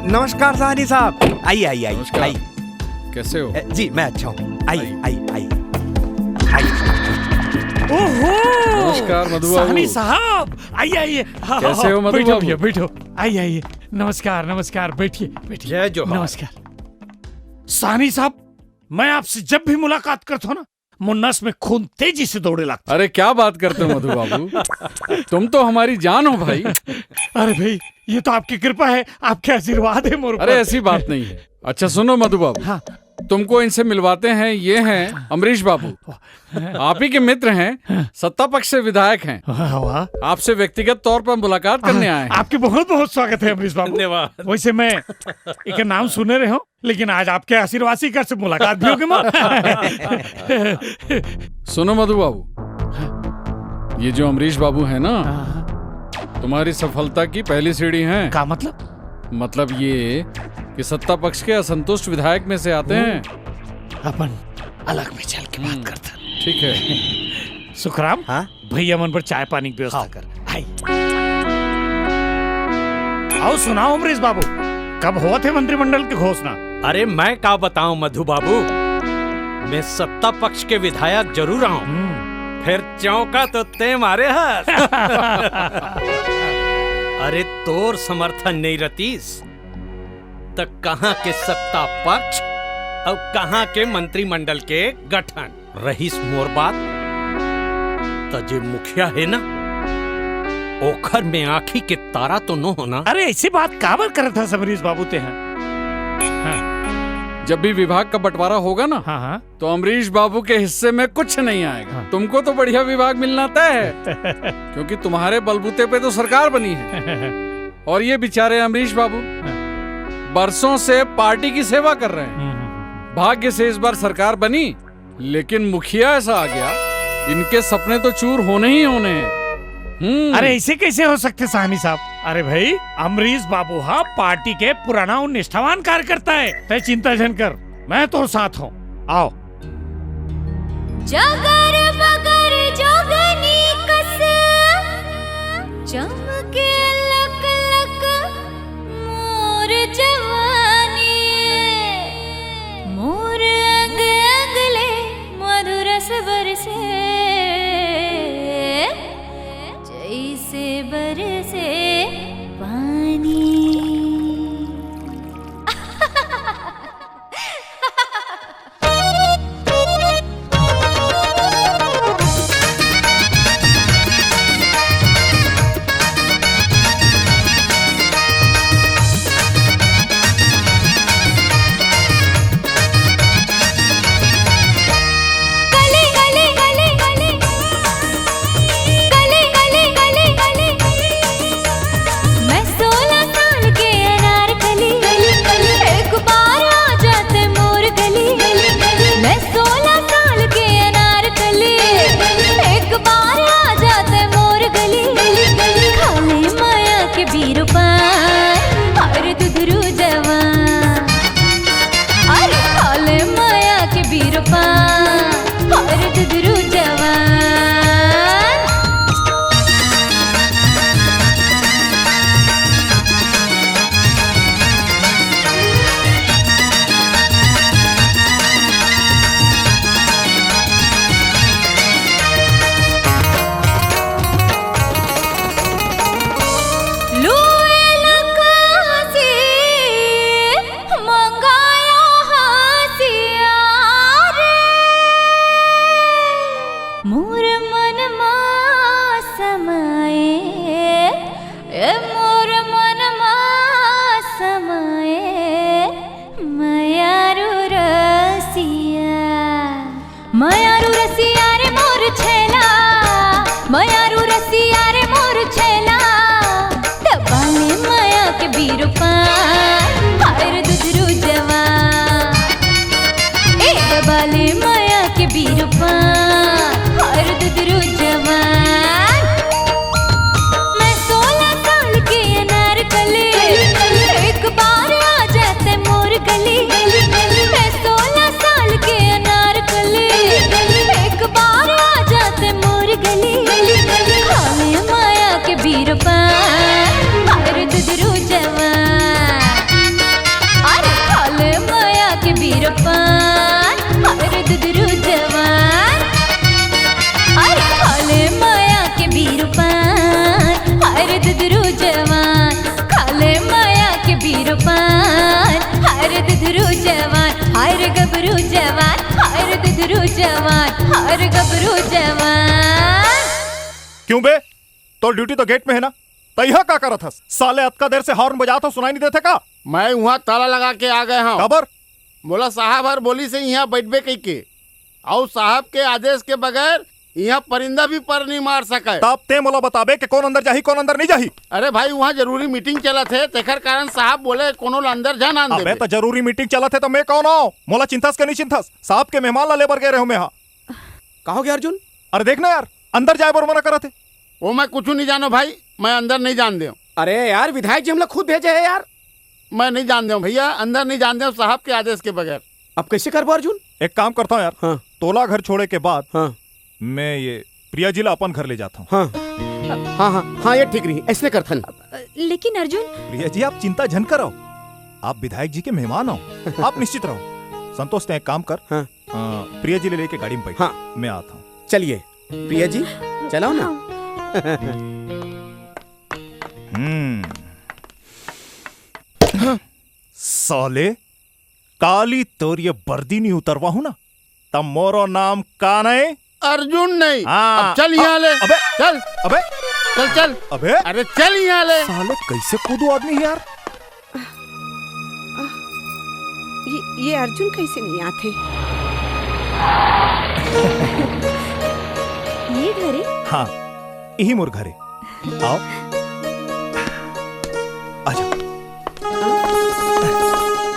नमस्कार साहनी साहब, आइए, आइए, आइए, नमस्कार। आइए। कैसे हो? ए, जी, मैं अच्छा हूँ। आइए, आइए। आइए, आइए, आइए। ओहो! नमस्कार मधु बाबू। साहनी साहब, आइए, आइए। हाँ, कैसे हो मधु बैठो बाबू? भैया, बैठो। आइए, आइए। नमस्कार, नमस्कार, बैठिए, बैठिए। जय जोहार। नमस्कार। साहनी साहब, मैं आपसे जब भी मुलाकात करता हूँ ना, मोर नस में खून तेजी से दौड़े लगता। अरे, क्या बात करते हो मधु बाबू, तुम तो हमारी जान हो भाई। अरे भाई, ये तो आपकी कृपा है, आपके आशीर्वाद है मोर अरे, ऊपर। ऐसी बात नहीं है। अच्छा सुनो मधु बाबू, हाँ। तुमको इनसे मिलवाते हैं, ये हैं अमरीश बाबू, आप ही के मित्र हैं, सत्ता पक्ष से विधायक हैं। वाह, वाह। आपसे व्यक्तिगत तौर पर मुलाकात करने हाँ, आए हैं। आपके बहुत बहुत स्वागत है अमरीश बाबू। धन्यवाद। वैसे मैं एक नाम सुने रहे हूँ, लेकिन आज आपके आशीर्वाद से कर से मुलाकात भी होगी मोर। सुनो मधु बाबू, ये जो अमरीश बाबू है ना, हाँ। तुम्हारी सफलता की पहली सीढ़ी है। का मतलब? मतलब ये कि सत्ता पक्ष के असंतुष्ट विधायक में से आते हैं। अपन अलग में चल के बात हम्म, करते हैं। ठीक है। सुखराम, हाँ? भैया मन बर चाय पानी के व्यवस्था हाँ। कर। आई। आओ सुनाओ अमरीश बाबू, कब होवत हे मंत्रिमंडल के घोषणा? अरे मैं का बताऊं मधु बाबू, मैं सत्ता पक्ष के विधायक जरूर आऊं, हम्म। फिर चौका तो ते मारे हस। अरे तोर समर्थन नहीं रतीस, त कहाँ के सत्ता पक्ष और कहाँ के मंत्रिमंडल के गठन? रहीस मोर बात, त जे मुखिया हे ना, ओखर में आँखी के तारा तो नो हो ना। अरे, ऐसी बात काबर करत हस अमरीश बाबू ते हैं? हाँ। जब भी विभाग का बंटवारा होगा ना, हाँ, हाँ। तो अमरीश बाबू के हिस्से में कुछ नहीं आएगा। हाँ। तुमको तो बढ़िया विभाग मिलना तय है, क्योंकि तुम्हारे बलबूते पे तो सरकार बनी है। और ये बेचारे अमरीश बाबू हाँ। बरसों से पार्टी की सेवा कर रहे हैं। हम्म, हम्म, हम्म। भाग्य से इस बार सरकार बनी, लेकिन मुखिया ऐसा आ गया, इनके सपने तो चूर होने ही होने हैं। हम्म। अरे, ऐसे कैसे हो सकते साहनी साहब? अरे भाई, अमरीश बाबू हा पार्टी के पुराना और निष्ठावान कार्यकर्ता है। तय चिंता झन कर, मैं तोर साथ हूँ। आओ। जगर बगर जोगनी कस चमके लक लक मोर जवानी, मोर अंग अंग ले मधुरस बरसे, जैसे बरसे पानी। मैं सोलह साल के अनारकली, एक बार आ जाते मोर गली। मैं सोलह साल के अनारकली, एक बार आ जाते मोर गली। खाले माया के बीरुपा और दुधरू जवान, अरे खाले माया के बीरुपा और दुधरू जवान। लुए लकासी मंगायो हसिया रे, मोर मन मा समाए, ए मोर मन मा समाए, मयारू रसिया। मयारू रसिया रे मोर छैला, मयारू रसिया रे मोर छैला। दबाले मया के बीरुपा, हाय रे दुधरू जवान। ए दबाले मया पान, हर दुदरू जवान। मैं सोलह साल के अनारकली, एक बार आ जाते मोर गली। मैं सोलह साल के अनारकली, एक बार आ जाते मोर गली। खाले माया के बीर पान, हर दुदरू जवान। अरे खाले माया के बीर पान, हर दुदरू जवान। अरे खाले माया के बीर पान, हर दुदरू जवान। खाले माया के बीर पान, हर दुदरू जवान। हर गबरू जवान, हर दुदरू जवान, हर गबरू जवान। क्यों बे? तोर ड्यूटी तो गेट में है ना, त इहाँ का करत हस? साले अतका देर से हॉर्न बजात हो, सुनाई नहीं देथे का? मैं उहाँ ताला लगा के आ गए हँव। काबर? मोला साहब हर बोलिस हे इहाँ बइठबे कहिके। अउ साहब के आदेश के बगैर इहाँ परिंदा भी पर नहीं मार सकय। तब ते मोला बताबे के कोन अंदर जाही, कोन अंदर नहीं जाही? अरे भाई, उहाँ जरूरी मीटिंग चलत हे, तेखर कारण साहब बोले कोनो ला अंदर झन आन अबे देबे। त जरूरी मीटिंग चलत हे त मैं कौन हँव? मोला चिंथस के नहीं चिंथस? साहब के मेहमान ला लेबर गे रहेंव मैं हा। का हो गया अर्जुन? अरे देख ना यार, अंदर जाए बर मना करत हे। ओ मैं कुछू नहीं जानों भाई, मैं अंदर नहीं जान देंव। अरे यार, विधायक जी हमला खुद भेजे हे यार। मैं नहीं जान देंव भैया, अंदर नहीं जान देंव साहब के आदेश के बगैर। अब कैसे करबो अर्जुन? एक काम करता हूँ यार, हाँ। तोला घर छोड़े के बाद हाँ। मैं ये प्रिया जी ला अपन घर ले जाता हूँ। हाँ। हाँ, हाँ, हाँ, ये ठीक रही, ऐसने करथन। लेकिन अर्जुन। प्रिया जी, आप चिंता झन करव, आप विधायक जी के मेहमान हो, आप निश्चित रहो। संतोष, तैं एक काम कर, हाँ। अ, प्रिया जी ले लेके गाड़ी में बैठ, हाँ। मैं आता हूँ। चलिए प्रिया जी, चलाओ ना। हम्म। साले, काली तोर ये बर्दी नहीं उतरवा हूँ ना, तब मोरो नाम का नहीं? अर्जुन नहीं। हाँ। अब चल यहाँ ले। अबे। चल। अबे। चल, चल। अबे। अरे चल यहाँ ले। साले कैसे कूदू आदमी है यार। ये, ये अर्जुन कैसे नहीं आथे? ये घरे? हाँ, यही मोर घरे। आओ। आ जाओ।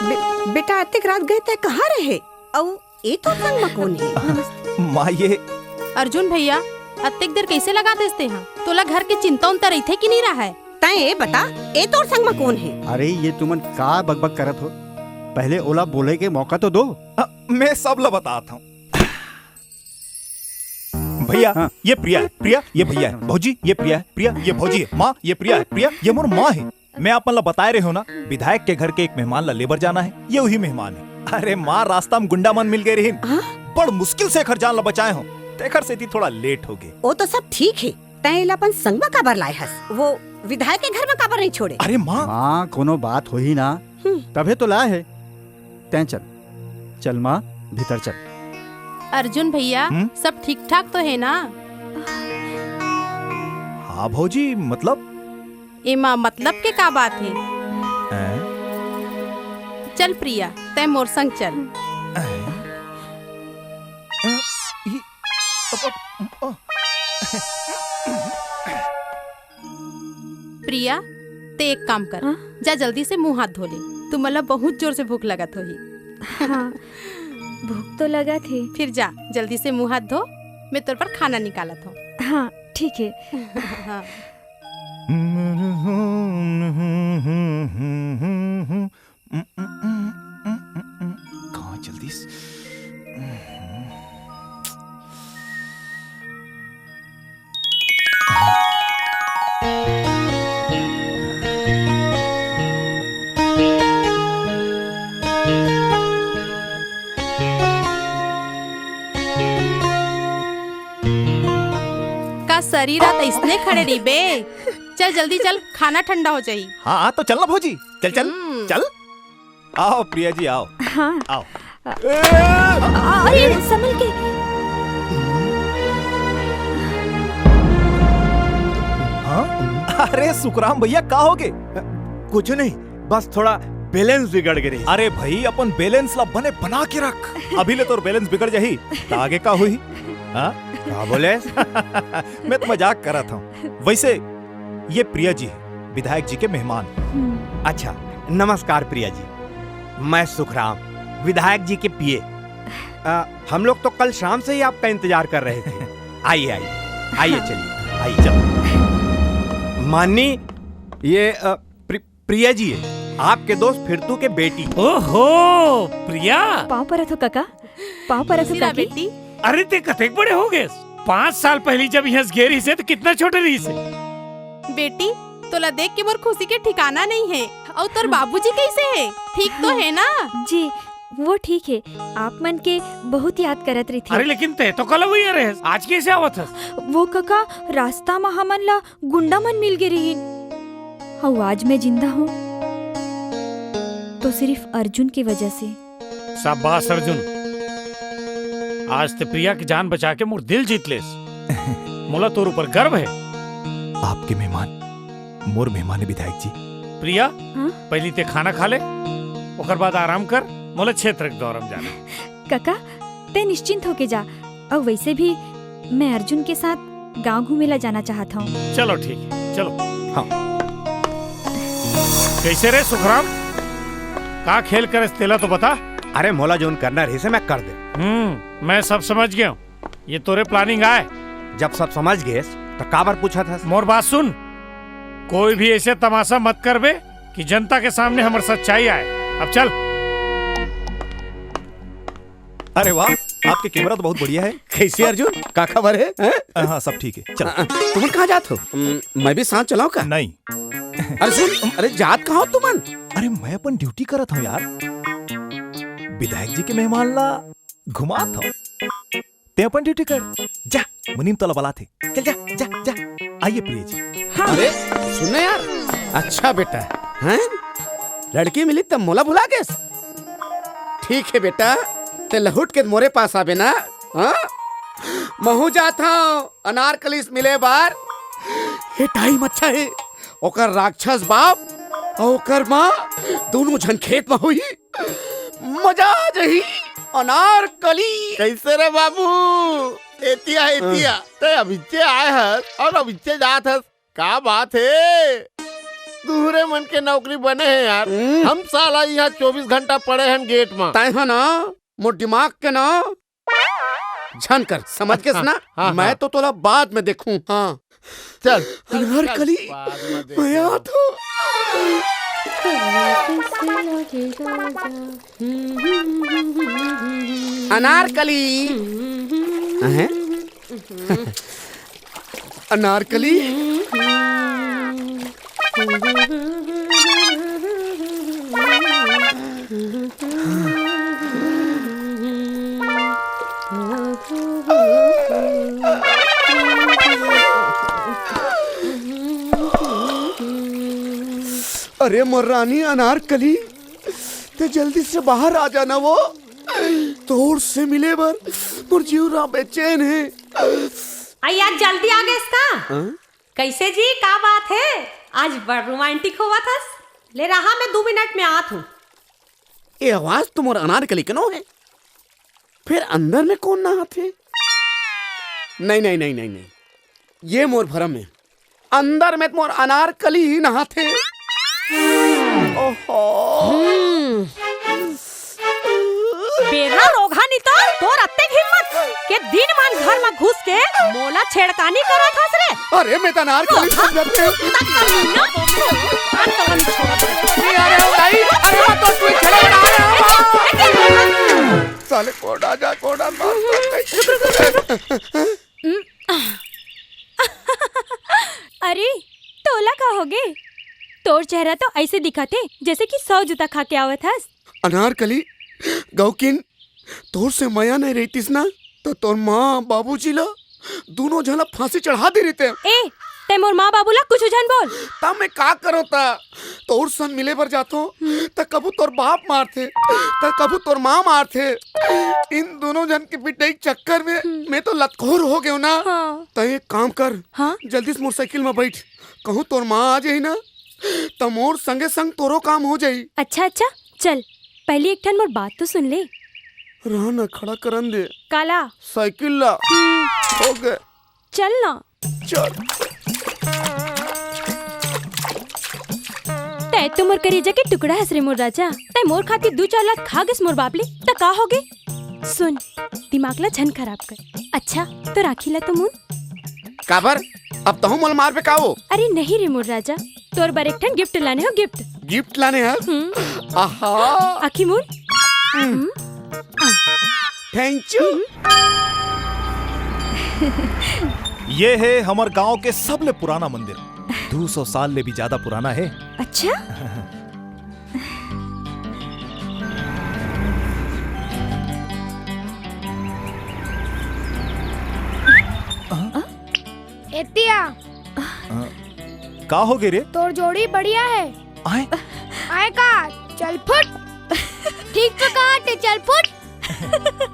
बे-, बेटा, अतेक रात गए तैं कहाँ रहे? अउ ए तोर संग म कोन हे? माँ, ये अर्जुन भैया, अतेक देर कैसे लगा देस तेहा? तोला घर के चिंता उंता रहिथे कि नहीं रहय? तैं ए बता, ए तोर संग म कोन हे? अरे, ये तुमन का बकबक करत हो? पहले ओला बोले के मौका तो दो। अ, मैं सब ला बतात हूँ। भैया, हाँ। ये प्रिया है, प्रिया, ये भैया है। भौजी, ये प्रिया है, प्रिया, ये भौजी है। माँ, ये प्रिया है, प्रिया, ये मोर माँ है। मैं आप मन ला बताए रहे हो ना, विधायक के घर के एक मेहमान ला लेबर जाना है, ये वही मेहमान है। अरे माँ, रास्ता में गुंडा मन मिल गए रहिन, हाँ? बड़ मुश्किल से एखर जान ला बचाए हो, तेखर सेती थोड़ा लेट हो गए। वो तो सब ठीक है, तैं एला अपन संग म काबर लाए हस? वो विधायक के घर म काबर नहीं छोड़े? अरे माँ। माँ, कोनो बात होही ना, हम्म। तभे तो लाए है। तैं चल, चल माँ, भीतर चल। अर्जुन भैया, हम्म? सब ठीक ठाक तो है ना? हाँ भौजी, मतलब? एमा मतलब के का बात हे? हैं? चल प्रिया, तैं मोर संग चल। हैं? हैं? ई, अब, अब, अ। प्रिया, तैं एक काम कर, हाँ? जा जल्दी से मुंह हाथ धो ले, तुमन ला बहुत जोर से भूख लगत होही। हाँ, भूख तो लगत हे। फिर जा, जल्दी से मुंह हाथ धो, मैं तोर पर खाना निकालत हूँ। हाँ, ठीक है। हाँ। कहाँ चल दिस? का सरी रात अइसने खड़े रहिबे? चल जल्दी चल, खाना ठंडा हो जाही। हाँ, हाँ, तो चल ना भौजी, चल, चल, हम्म। चल। आओ प्रिया जी, आओ। हाँ। आओ। अ-, ए! अरे, संभल के। हाँ? अरे सुखराम भैया, का हो गे? कुछ नहीं, बस थोड़ा बैलेंस बिगड़ गे रहिस। अरे भाई, अपन बैलेंस ला बने बना के रख। अभी ले तोर बैलेंस बिगड़ जाही, त आगे का होही? हाँ? का बोले? मैं तो मजाक करत हूँ। वैसे, ये प्रिया जी, विधायक जी के मेहमान। हम्म। अच्छा, नमस्कार प्रिया जी, मैं सुखराम, विधायक जी के पीए। आ, हम लोग तो कल शाम से ही आपका इंतजार कर रहे थे। आइए, आइए, आइए, चलिए, आइए, चलो। माननी, ये, अ, प्रि-, प्रिया जी है, आपके दोस्त फिरतू के बेटी। ओहो, प्रिया। पाँव परत हो काका, पाँव परत हो खुशी रहा काकी। बेटी। अरे, ते कतेक बड़े हो गए? पाँच साल पहली जब यहाँ गे रहिस हे, तो कितना छोटे रहिस हे। बेटी, तोला देख के मोर खुशी के ठिकाना नहीं है। और तोर बाबूजी कैसे है? ठीक तो है ना? जी, वो ठीक है। आप मन के बहुत याद करत रहिथे। अरे, लेकिन ते तो कल वही रहे, आज कैसे आवत हस? वो काका, रास्ता में हमन ला गुंडा मन मिल गे रहिन। अउ आज मैं जिंदा हूँ, तो सिर्फ अर्जुन की वजह से। शाबाश अर्जुन, आज ते प्रिया के जान बचा के मोर दिल जीत लेस। मोला तोर ऊपर गर्व है। आपके मेहमान मोर मेहमान है विधायक जी। प्रिया, हाँ? पहली ते खाना खा ले, ओकर बाद आराम कर, मोला क्षेत्र के दौरा में जाना। काका, ते निश्चिंत होके जा। और वैसे भी मैं अर्जुन के साथ गांव घूमे ला जाना चाहत हूँ। चलो ठीक है, चलो। हाँ। कैसे रे सुखराम, का खेल करस तेला तो बता। अरे मोला जोन करना रहिस हे मैं कर दे। हम्म, मैं सब समझ गया हूँ। ये तोरे planning आय। जब सब समझ गेस, तो काबर पूछत हस? मोर बात सुन, कोई भी ऐसे तमाशा मत करबे कि जनता के सामने हमर सच्चाई आय। अब चल। अरे वाह, आपके camera तो बहुत बढ़िया है। कैसे अर्जुन, का खबर है, हैं? हाँ, सब ठीक है, चलो। हाँ, तुमन कहाँ जात हो? हम्म, मैं भी साथ चलाऊं का? नहीं। अरे सुन, अरे जात कहाँ हो तुमन? अरे मैं अपन duty करत हूँ यार, विधायक जी के मेहमान ला घुमात हूँ। ते अपन duty कर, जा, मुनीम तोला बलाथे। चल जा, जा, जा। आइए प्रिय जी। हाँ। अरे, सुन ना यार, अच्छा बेटा, हैं? लड़की मिली तब मोला भुला गेस? ठीक है बेटा, ते लहुट के मोरे पास आबे ना, हाँ? महू जात हूँ अनारकली से मिले बार। ये time अच्छा है, ओकर राक्षस बाप और ओकर माँ दोनों झन खेत में होही। मजा आ जाही। अनारकली। कैसे रे बाबू? एतिया, एतिया। हाँ। ते अभिच्चे आए हस और अभिच्चे जात हस। का बात है? दूसरे मन के नौकरी बने है यार। हम्म। हम साला यहाँ चौबीस घंटा पड़े हैं gate में। तय है ना, मोर दिमाग के ना झन कर, समझ गेस ना? हाँ, हाँ। मैं तो तोला बाद में देखूं। हाँ। चल, चल, अनारकली, चल, बाद में देख मैं लेंगे। आत हूँ। अनारकली। हैं? अनारकली। अरे मोर रानी अनारकली, ते जल्दी से बाहर आ जाना वो। तोर से मिले बर मोर जीव रा बेचैन है। अई आज जल्दी आ गेस का? हाँ? कैसे जी, का बात है? आज बड़ romantic होवत हस। ले रहा, मैं दू मिनट में आत हूँ। ये आवाज तो मोर अनारकली के नो है। फिर अंदर में कौन नहाथे? नहीं, नहीं, नहीं, नहीं, नहीं। ये मोर भरम है। अंदर में तो मोर अनारकली ही नहाथे। ओहो। हम्म। बेरा रोगहा नितोर, तोर अतेक हिम्मत के दिन मान घर में घुस के मोला छेड़खानी करत हस रे। अरे मैं तो अनारकली समझत हूँ। तक कर लूँ ना। अंत हम छोड़ दे। अरे, अरे, ओ भाई, अरे, मैं तो कोई खेला बना रहा हूँ। साले कोड़ा जा, कोड़ा मार। अरे, तोला का होगे? तोर चेहरा तो ऐसे दिखथे, जैसे कि सौ जूता खा के आवत हस। अनारकली, गौकिन, तोर से मया नहीं रहितिस ना, तो तोर माँ, बाबूजी ला, दूनों झन ला फांसी चढ़ा दे रहिते। ए, तै मोर माँ बाबू ला कुछ झन बोल। तब मैं का करों ता? तोर संग मिले बर जाथों, हम्म। त कभू तोर बाप मारथे, त कभू तोर माँ मारथे। इन दूनों झन के पिटाई के चक्कर में हम्म। मैं तो लतखोर हो गेंव ना। हाँ। त एक काम कर, हाँ? जल्दी से मोर साइकिल में बैठ, कहूँ तोर माँ आ जाही ना, त मोर संगे संग तोरो काम हो जाही। अच्छा, अच्छा, चल, पहली एक ठन मोर बात तो सुन ले। रहा ना, खड़ा करन दे। काला? साइकिल ला। हम्म। हो गए। चल ना। चल। तै तो मोर करेजा के टुकड़ा हस रे मोर राजा। तै मोर खातिर दू चार लात खा गेस मोर बाप ले, त का होगे? सुन, दिमाग ला झन खराब कर। अच्छा, तो राखी ला तो मुन। काबर? अब तहूँ मोला मारबे का ओ? अरे नहीं रे मोर राजा, तोर बर एक ठन गिफ्ट लाने हो, गिफ्ट। गिफ्ट लाने हस? हम्म। आहा। आखी मुन। हम्म। हम्म। आ। Thank you. हम्म। ये हे हमर गांव के सबले पुराना मंदिर। दू सौ साल ले भी ज्यादा पुराना हे। अच्छा? एतिया। का हो गे रे? तोर जोड़ी बढ़िया हे। आय? आय का? चल फुट। ठीक तो कहा थे, चल फुट।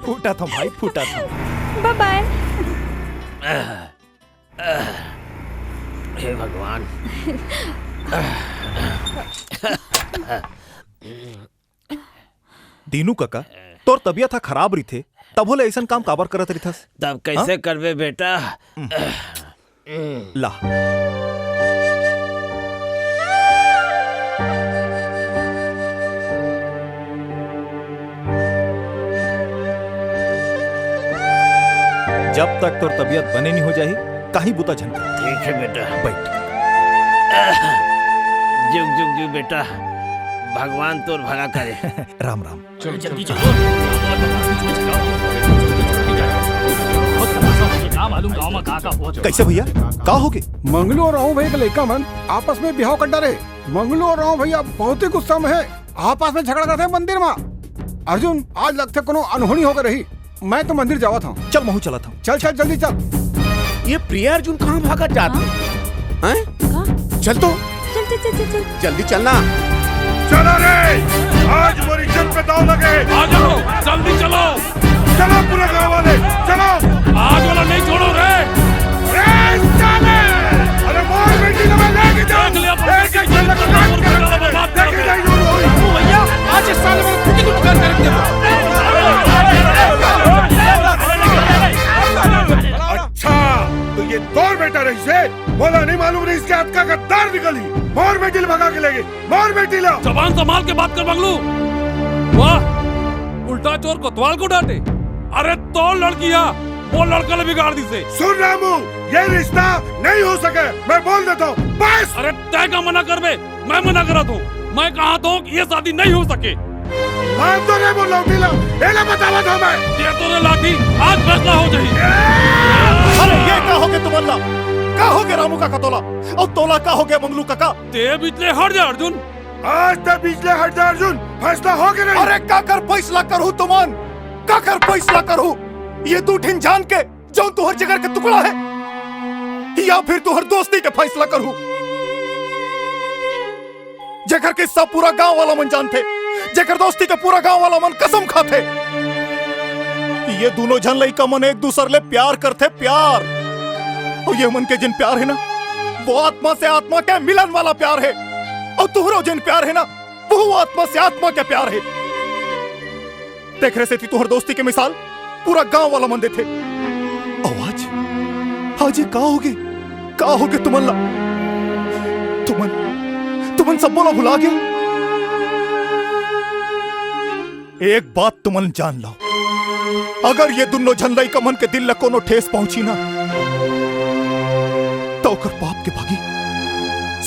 फूटा था भाई, फूटा था। बाय बाय। हे भगवान। दीनू कका, तोर तबीयत ह खराब रहिथे, तभो ले अइसन काम काबर करत रहिथस? तब कइसे हाँ? करबे बेटा? हम्म। ला। जब तक तोर तबीयत बने नहीं हो जाही, काहीं बुता झन कर। ठीक है बेटा। बैठ। जुग जुग जियो बेटा, भगवान तोर भला करे। राम राम। चलो, जल्दी चलो। बहुत खतरनाक है, क्या मालूम गाँव में कहाँ का हो जाए। कइसे भैया, का हो गे? मंगलू अउ रामू भैया के लइका मन आपस में बिहाव कर डारे। मंगलू अउ रामू भैया बहुत ही गुस्सा में हे, आपस में झगड़ा करथे मंदिर में। अर्जुन, आज लगथे कोनो अनहोनी हो गे रही। मैं तो मंदिर जावत हूँ। चल, महूँ चलत हूँ। चल, चल, जल्दी चल। ये प्रिया अर्जुन कहाँ भागत जात हे? हैं? का? चल तो। चल, चल, चल, चल, चल। जल्दी चलना। चलो रे, आज मोर इज्जत पे दाव लगे। आ जाओ, जल्दी चलो। चलो पूरे गांव वाले, चलो। आज वाला नहीं छोड़ो रे। ए, साले! अरे मोर बेटी तो मैं लेके जाऊं। देख लिया, एक, एक झलक काट के रख दे। देखे जाए जो होई। भैया, आज इस साले में कुछ कुछ कर कर दे। अच्छा, तो ये तोर बेटा रहिसे, मोला नहीं मालूम रहिस के अतका गद्दार निकलही। मोर बेटी ल भगा के ले गे, मोर बेटी ल। जबान संभाल के बात कर मंगलू। वाह, उल्टा चोर कोतवाल को डांटे। अरे तोर लड़की हा, वो लड़का ल बिगाड़ दिसे। सुन रामू, ये रिश्ता नहीं हो सके, मैं बोल देता हूँ, बस। अरे तैं का मना करबे, मैं मना करत हूँ। मैं कहत हूँ कि ये शादी नहीं हो सके। मान तो रे वो लौटी ला, एला बतावत हूँ मैं। ये तो रे लाठी, आज फैसला हो जाही। अरे ये का हो गे तुमन ला? का हो गे रामू कका तोला? अउ तोला का हो गे मंगलू कका? तैं बीच ले हट जा अर्जुन। आज तैं बीच ले हट जा अर्जुन, फैसला हो गे नहीं। अरे काकर फैसला करहूँ तुमन? काकर फैसला करहूँ? ये दू ठिन जान के जौन तुहर जिगर के टुकड़ा हे, या फिर तुहर दोस्ती के फैसला करहूँ, जेकर किस्सा पूरा गांव वाला मन जानथे, जेकर दोस्ती के पूरा गांव वाला मन कसम खाथे। ये दूनों झन लइका मन एक दूसर ले प्यार करथे, प्यार। अउ ये मन के जिन प्यार हे ना, वो आत्मा से आत्मा के मिलन वाला प्यार हे। अउ तुहरो जिन प्यार हे ना, वो आत्मा से आत्मा के प्यार हे। तेखरे सेती तुहर दोस्ती के मिसाल पूरा गांव वाला मन देथे। अउ आज, आज ये का हो गे? का हो गे तुमन ला? तुमन, तुमन सब्बो ला भुला गे? एक बात तुमन जान लो, अगर ये दुन्नो झन लइका मन के दिल ला कोनो ठेस पहुंची ना, त ओकर पाप के भागी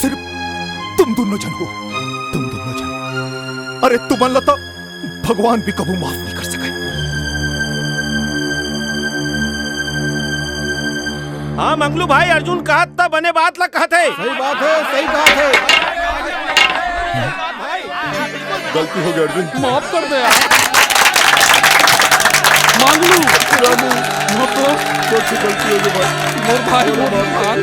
सिर्फ तुम दुन्नो झन हो, तुम दुन्नो झन। अरे तुमन ला त भगवान भी कभू माफ नहीं कर सके। हाँ मंगलू भाई, अर्जुन कहत त बने बात ला कहत हे। सही बात हे, सही बात हे। गलती हो गई अर्जुन। माफ कर दे यार। मंगलू। रामू, माफ करो। मुझसे गलती हो गई भाई। मोर भाई, मोर भगवान।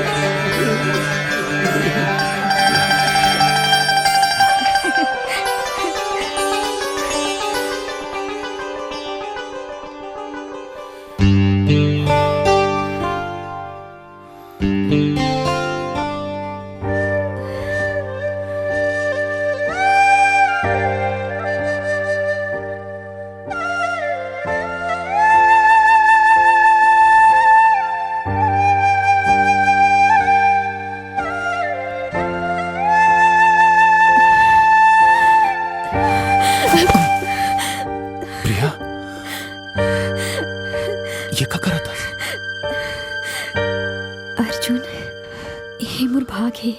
ये मोर भाग हे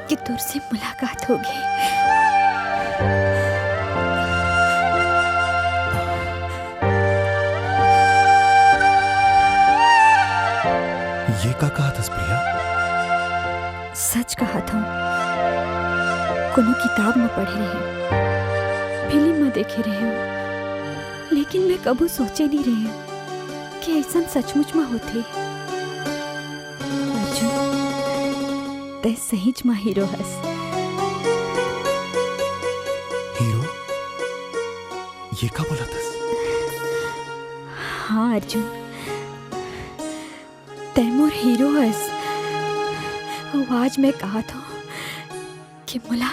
कि तोर से मुलाकात होगे। ये का कहत हस, प्रिया? सच कहत हूँ, कोनो किताब म पढ़े रहेंव, फिल्म म देखे रहेंव, लेकिन मैं कभू सोचे नहीं रहेंव कि अइसन सचमुच म होथे। अर्जुन, तैं सहीच म हीरो हस। हीरो? ये का बोलत हस? हाँ अर्जुन, तैं मोर हीरो हस। अउ आज मैं कहत हूँ कि मोला,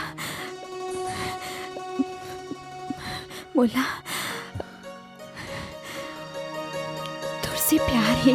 मोला तोर से प्यार हे।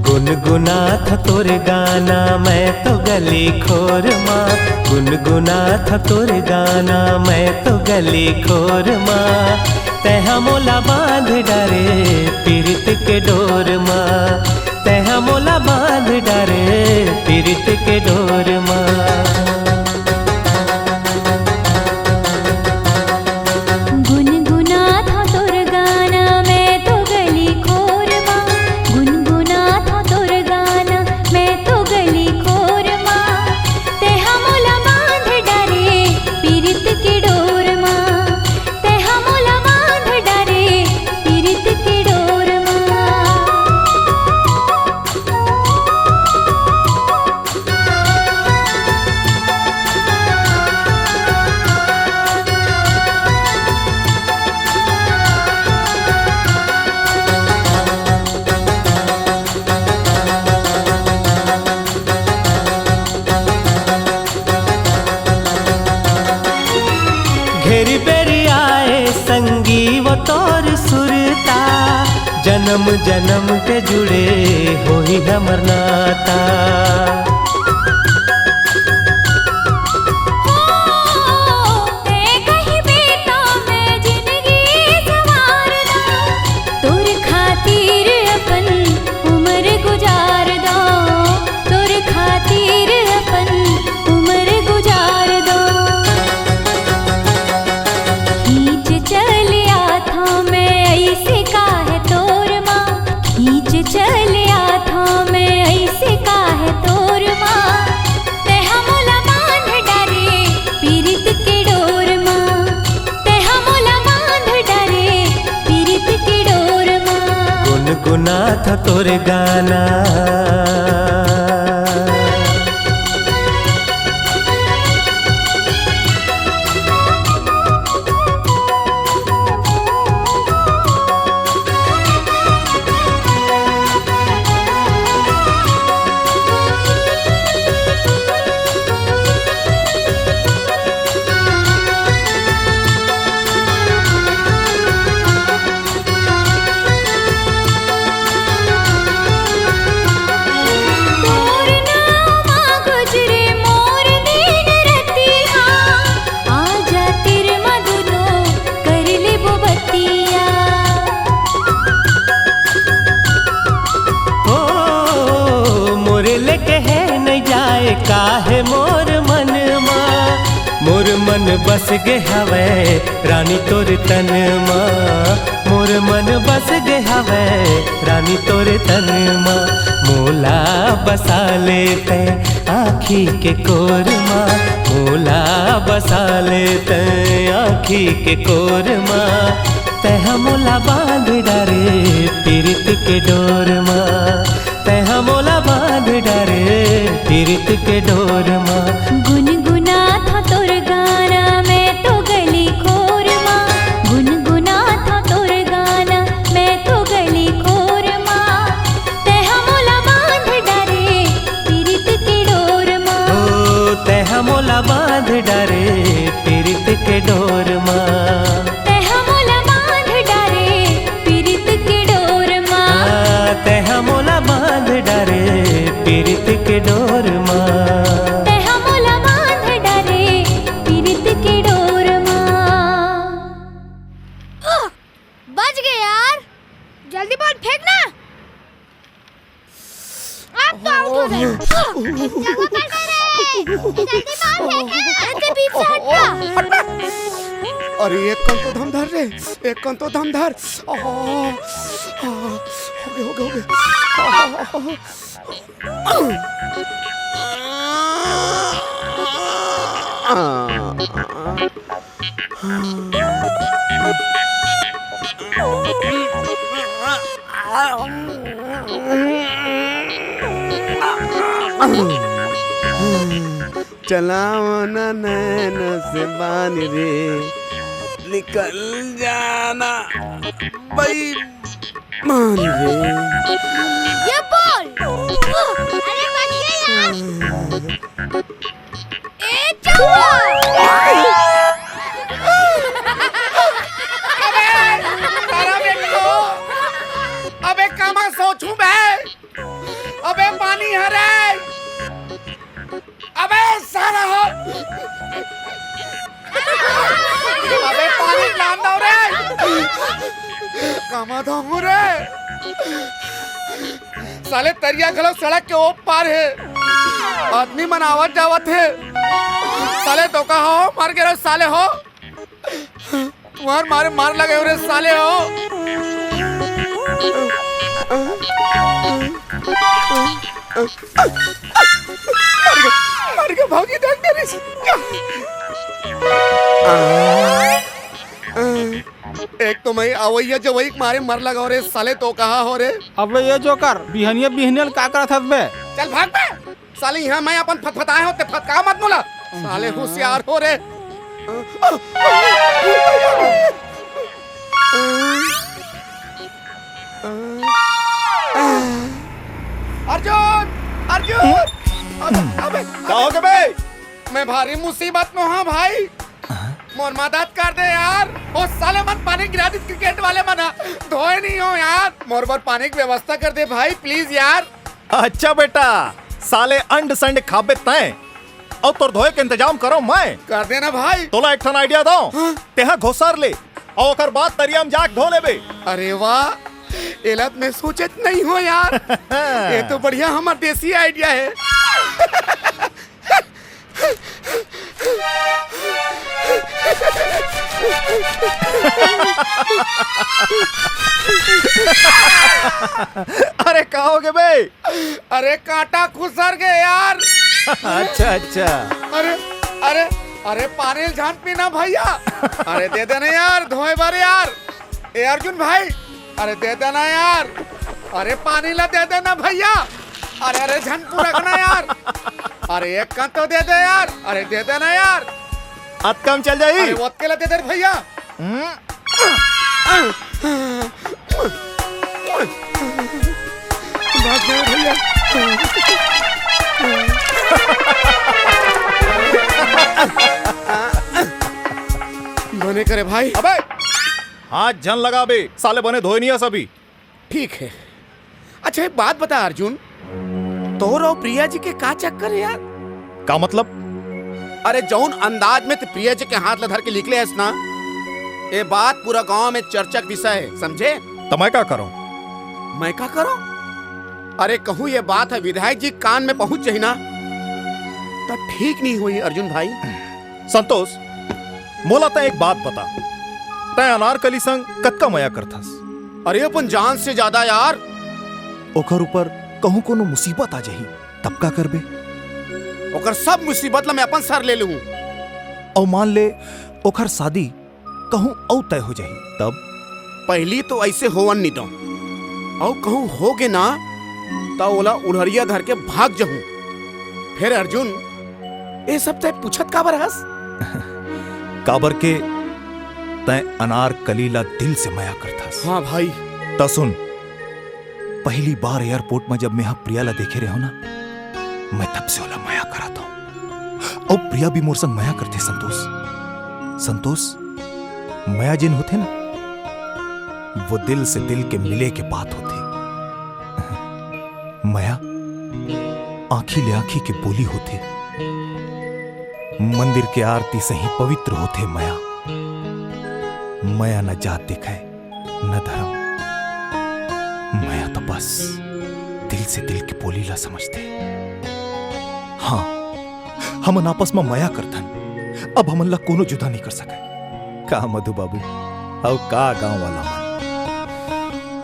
गुनगुनात तोर गाना मैं तो गली खोर मा, गुनगुनात तोर गाना मैं तो गली खोर मा। तैं हा मोला बांध डारे पीरित के डोर मा, तैं हा मोला बांध डारे पीरित के डोर मा। गुनगुनात हूँ तोर गाना मैं तो गली खोर मा, गुनगुनात हूँ तोर गाना मैं तो गली खोर मा। तैं हा मोला बांध डारे पीरित के डोर मा, तैं हा मोला बांध डारे पीरित के डोर मा। घेरी बेरी आए संगी वो तोर सुरता, जन्म जन्म के जुड़े होही हमर नाता। तैं कहिबे त मैं जिनगी संवार दौं, तोर खातिर अपन उमर गुजार दौं, तोर खातिर अपन उमर गुजार दौं। खींच चले आथौं मैं अइसे काहे तोर मा, खींच चले आथौं मैं अइसे काहे तोर मा। तैं हा मोला बांध डारे पीरित के डोर मा, तैं हा मोला बांध डारे पीरित के डोर मा। गुनगुनात तोर गाना। तोर नाम गुजरे मोर दिन रतिहा, आजा तीर मा दुनो कर लेबो बतिया। ओ मोरे लेके हे नइ जाए काहे मोर मन मा, मोर मन बस गे हवय रानी तोर तन मा, मोर मन बस गे हवय रानी तोर तन मा। मोला बसा ले तैं आँखी के कोर मा, मोला बसा ले तैं आँखी के कोर मा। तैं हा मोला बांध डारे पीरित के डोर मा, तैं हा मोला बांध डारे पीरित के डोर मा। गुनगुनात हौं तोर गाना हट बे। अरे, एक कन तो दम धर रे, एक कन तो दम धर। आहा, आहा, हो गया, हो गया, हो गया। आहा, आहा, आहा। चलाओ ना नैन से बान रे, निकल जाना बेईमान रे। ये बोल। अरे बच गए यार। ए चंपा। अबे, साला बेटो, अबे कामा सोचूं बे। अबे पानी हरे। अबे साला हो। अबे पानी लान दो रे। कामा दो रे। साले तरिया घलो सड़क के ओ पार हे। आदमी मन आवत जावत हे। साले धोखा हो, मर गे रे साले हो। तुम्हार मारे मार लगे हो रे साले हो। मर गया, मर गया भौजी, देख मेरी। एक तो मैं अवैया जवई के मारे मर लगा हो रे साले, तो कहा हो रे। अबे ये जोकर, बिहनिया बिहनिया ल का करत हस बे? चल भाग बे। साले, यहाँ मैं अपन फतफताए हो, ते फतका मत मोला। साले, होशियार हो रे। अर्जुन, अर्जुन, अबे, अबे, का हो गे बे? मैं भारी मुसीबत में हूँ भाई। मोर मदद कर दे यार। ओ साले मन पानी गिरा दिस, क्रिकेट वाले मन ह। धोए नहीं हो यार, मोर बर पानी के व्यवस्था कर दे भाई, प्लीज यार। अच्छा बेटा, साले अंड संड खाबे तैं, अउ तोर धोए के इंतजाम करो मैं। कर देना भाई। तोला एक ठन आइडिया दो। हाँ। तेहा घोसर ले, अउ ओकर बाद तरिया में जाके धो लेबे। अरे वाह, एला त मैं सोचत नहीं हो यार। ये तो बढ़िया हमर देसी आइडिया है। अरे का हो गे बे? अरे कांटा खुसर गे यार। अच्छा, अच्छा। अरे, अरे, अरे पानी ल झन पीना भैया। अरे दे देना यार, धोए बर यार। ए अर्जुन भाई, अरे दे देना यार। अरे पानी ला दे देना भैया। अरे, अरे झन पुरकना यार। अरे एक कन तो दे दे यार। अरे दे देना यार। अतका म चल जाही। अरे ओतके ला दे दे रे भैया। हम्म। भाग गए भैया। बने करे भाई। अबे हाथ झन लगाबे, साले बने धोए नहीं हस अभी। ठीक है। अच्छा, एक बात बता अर्जुन, तोर अउ प्रिया जी के का चक्कर है यार? का मतलब? अरे, जौन अंदाज में ते प्रिया जी के हाथ ला धर के निकले हस ना, ये बात पूरा गांव में चर्चा के विषय है, समझे? त मैं का करूं? मैं का करूं? अरे, कहूं ये बात है विधायक जी कान में पहुंच जाही ना, त ठीक नहीं होही अर्जुन भाई। संतोष, मोला तैं एक बात बता, तैं अनारकली संग कतका मया करथस? अरे अपन जान से ज्यादा यार। ओकर ऊपर कहूं कोनो मुसीबत आ जाही, तब का करबे? ओकर सब मुसीबत ला मैं अपन सर ले लूं। अउ मान ले ओकर शादी कहूं अउ तय हो जाही, तब? पहली तो ऐसे होवन नी दो, अउ कहूं हो गे ना, त ओला उढ़रिया धर के भाग जहूं। फिर अर्जुन, ये सब तय पूछत काबर हस? काबर के तैं अनारकली ला दिल से मया करथस। हाँ भाई। त सुन, पहली बार एयरपोर्ट में जब मैं हा प्रिया ला देखे रहे हो ना, मैं तब से ओला मया करत हूँ। अउ प्रिया भी मोर संग मया करथे संतोष। संतोष, मया जेन होथे ना, वो दिल से दिल के मिले के बात होथे। मया आँखी ले आँखी के बोली होथे। मंदिर के आरती सही पवित्र होथे मया। मया न जात देखय, न धरम। मया तो बस दिल से दिल के बोली ला समझथे। हाँ, हमन आपस म मया करथन, अब हमन ला कोनो जुदा नहीं कर सके। का मधु बाबू, अउ का गांव वाला मन?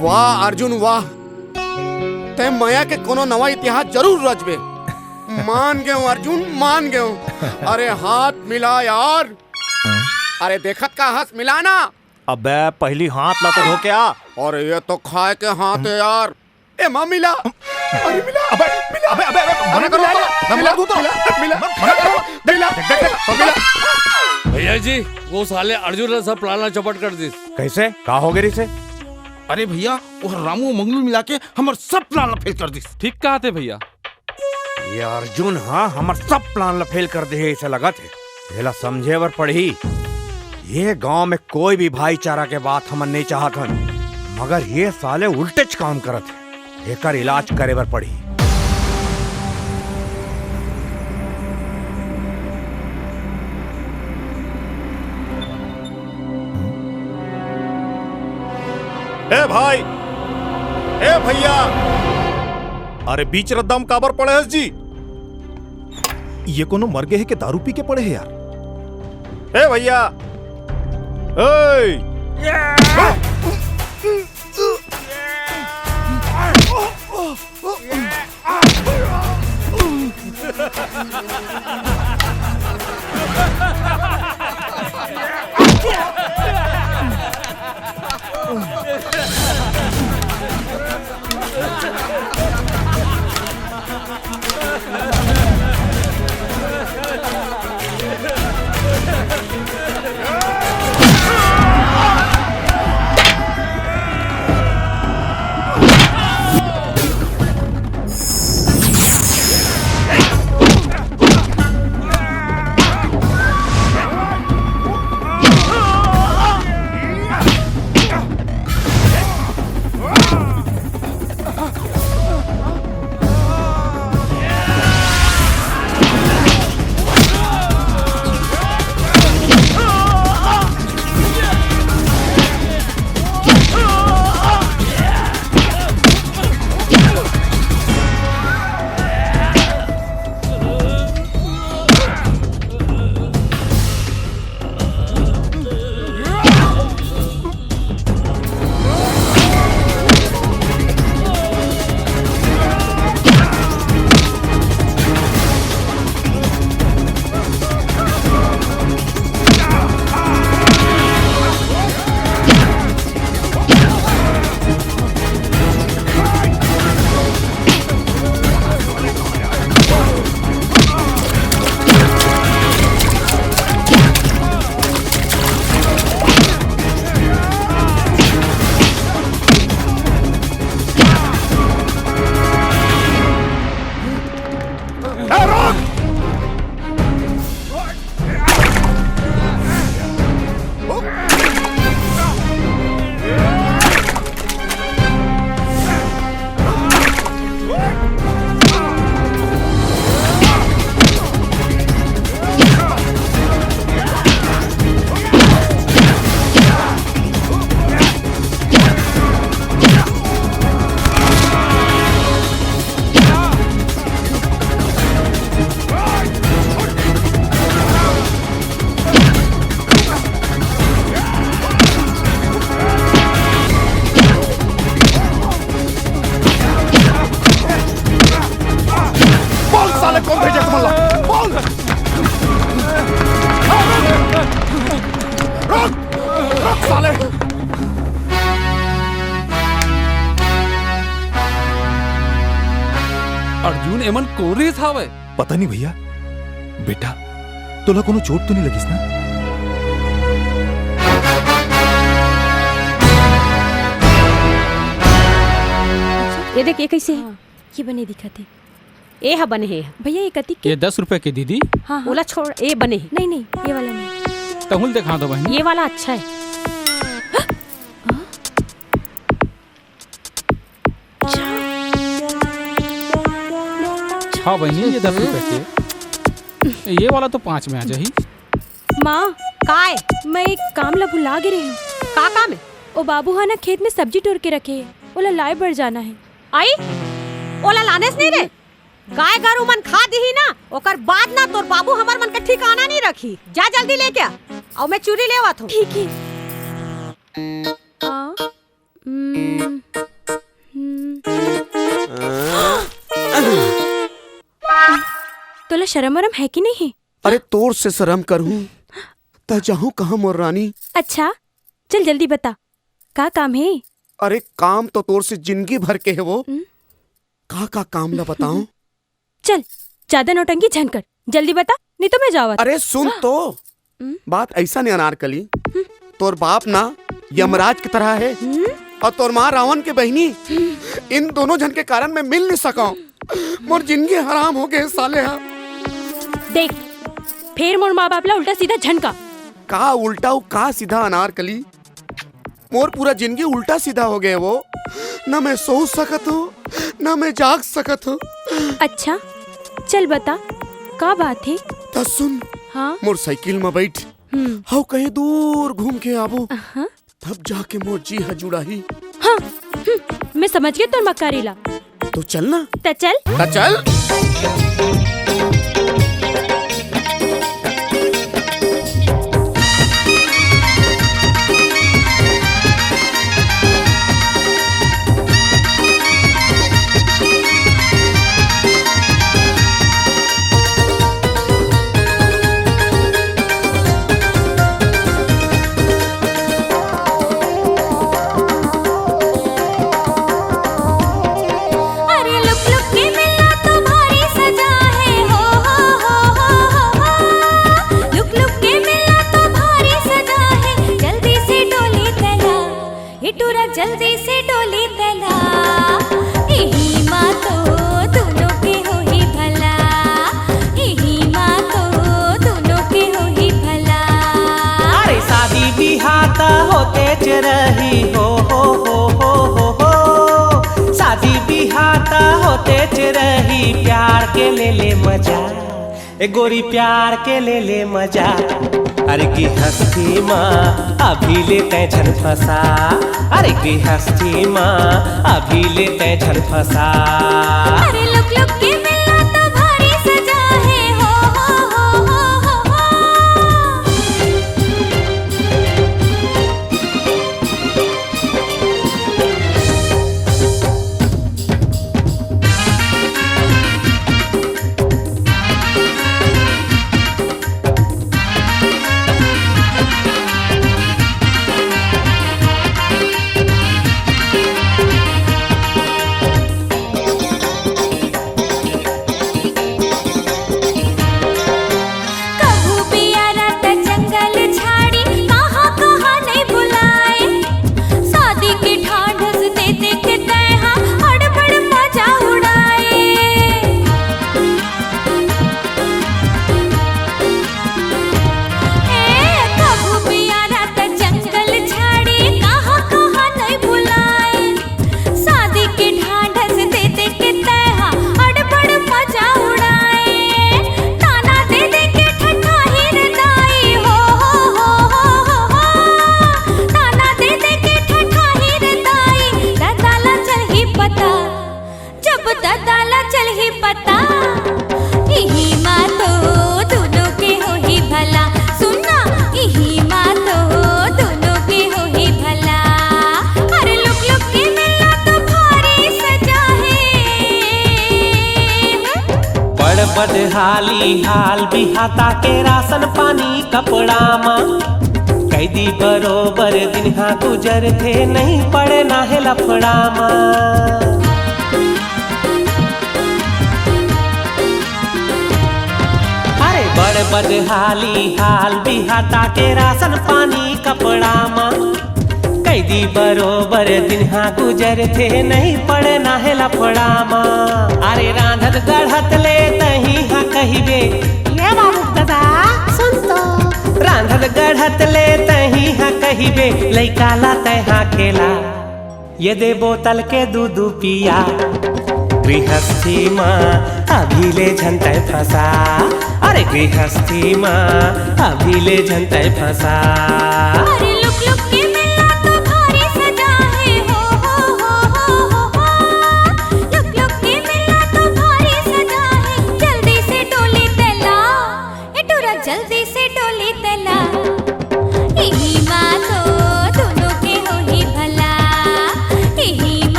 वाह अर्जुन, वाह। तैं मया के कोनो नवा इतिहास जरूर रचबे। मान गेंव अर्जुन, मान गेंव। अरे हाथ मिला यार। अरे देखत का हस, मिला ना। अबे पहली हाथ ला तो धो के आ। अरे ये तो खाए के हाथ है यार। ए माँ मिला। अरे मिला। अबे, मिला। अबे, अबे, अबे, मना करो तो, मिला, मैं मार दूँ तो। मिला, मिला, मना करो। मिला, देख, देख, देख, मिला। भैया जी, वो साले अर्जुन ने सब plan ला चौपट कर दिस। कैसे? का हो गे रिहिसे? अरे भैया, वो रामू मंगलू मिला के हमर सब plan ला fail कर दिस। ठीक कहा थे भैया। ये अर्जुन ह हमर सब plan ला fail कर दे हे, ऐसा लगत हे। एला समझे बर पड़ही। ये गांव में कोई भी भाईचारा के बात हमन नहीं चाहत हन, मगर ये साले उल्टेच काम करत हे। एकर इलाज करे बर पड़ही। ए भाई, ए भैया, अरे बीच रद्दा म काबर पड़े हस जी? ये कोनो मर गे हे के दारू पी के पड़े हे यार? ए भैया, ए! बोल साले, कौन भेजे तुमन ला? बोल। रुक, रुक साले। अर्जुन, एमन कोन रिहिस हावय? पता नहीं भैया। बेटा, तोला कोनो चोट तो नहीं लगिस ना? ये देख, ये कैसे हे? हाँ, ये बने दिखत हे। ए ह बने हे। भैया, ये कतिक के? ये दस रुपए के दीदी। हाँ, हाँ। ओला छोड़, ए बने हे। नहीं, नहीं, ये वाला नहीं। तहुल दिखा दो बहन। ये वाला अच्छा हे। हाँ बहनी, ये दस रुपए के। ये वाला तो पाँच में आ जाही। माँ, काय? मैं एक काम ला भुला गे रही। का काम हे? ओ बाबू हा ना खेत में सब्जी टोर के रखे हे, ओला लाए बर जाना हे। आई, ओला लानेस नहीं रे? गाय गरु मन खा दिही ना, ओकर बाद ना तोर बाबू हमर मन के ठिकाना नहीं रखी। जा जल्दी लेके आ, अउ मैं चूरी लेवत हूँ। ठीक है। आ, हम्म, हम्म। तोला शरम वरम है कि नहीं? अरे, तोर से शरम करहूँ त जाहूँ कहाँ मोर रानी? अच्छा, चल जल्दी बता, का काम है? अरे, काम तो तोर से जिंदगी भर के है वो। हम्म? का का काम ला बताऊं? चल, ज्यादा नौटंकी झन कर, जल्दी बता, नहीं तो मैं जावत। अरे सुन तो, हम्म? बात ऐसा नहीं अनारकली, हम्म? तोर बाप ना यमराज की तरह है हम्म? और तोर माँ रावण के बहिनी। हम्म? इन दोनों झन के कारण मैं मिल नहीं सका। मोर जिंदगी हराम हो गए साले हा। देख, फिर मोर माँ बाप ला उल्टा सीधा झन का। का उल्टा अउ का सीधा अनारकली? मोर पूरा जिंदगी उल्टा सीधा हो गए वो। ना मैं सो सकत हूँ, ना मैं जाग सकत हूँ। अच्छा, चल बता, का बात है? त सुन, हाँ? मोर साइकिल में बैठ, हम्म। हव कहीं दूर घूम के आबो, हाँ? तब जाके मोर जी ह जुड़ाही। हाँ, हम्म, मैं समझ गया तोर मक्कारी ला। तो चल ना। त चल। त चल। अरे लुक लुक के मिलना तो भारी सजा है, हो, हो, हो। लुक लुक के मिलना तो भारी सजा है, जल्दी से डोली तैला, ए टूरा जल्दी से डोली तैला। इही माँ तो दोनों के होही भला, इही माँ तो दोनों के होही भला। अरे शादी बिहा त होते च रही, हो, हो, हो। शादी बिहा त होते च रही, प्यार के ले ले मजा, ए गोरी प्यार के ले ले मजा। अरे गृहस्थी माँ अभी ले तैं झन फंसा, अरे गृहस्थी माँ अभी ले तैं झन फंसा। अरे लुक लुक के मिलना तो भारी सजा है, हो, हो, हो। कभू बियारा त जंगल झाड़ी, कहाँ कहाँ नहीं बुलाए। शादी के ढांढस दे दे के तैं हा हड़बड़ मजा उड़ाए। ए, कभू बियारा त जंगल झाड़ी, कहाँ कहाँ नहीं बुलाए। शादी के ढांढस दे दे के तैं हा अड़बड़ मजा उड़ाए। ताना दे दे के ठठाही रे दाई, हो, हो। ताना दे दे के ठठाही रे दाई, ददा ला चलही पता, जब ददा ला चलही पता। इही माँ तो दोनों के होही भला, सुनना, इही माँ तो दोनों के होही भला। अरे लुक लुक के मिलना तो भारी सजा है। बड़ बदहाली हाल बिहाता के राशन पानी कपड़ा मा। कैदी बरोबर दिन हा गुजरथे, नहीं पड़े ना हे लफड़ा मा। अरे बड़ बदहाली हाल बिहाता के राशन पानी कपड़ा मा। कैदी बरोबर दिन हा गुजरथे, नहीं पड़े ना हे लफड़ा मा। अरे रांधत गढ़त ले तहीं हा कहिबे, ये बाबू दादा, सुन तो। रांधत गढ़त ले तहीं हा कहिबे, लइका ला तैं हा खेला। ये दे बोतल के दू दू पिया। गृहस्थी मा अभी ले झन तैं फंसा, अरे गृहस्थी मा अभी ले झन तैं फंसा। अरे लुक लुक के मिलना तो भारी सजा है, हो, हो, हो। लुक लुक के मिलना तो भारी सजा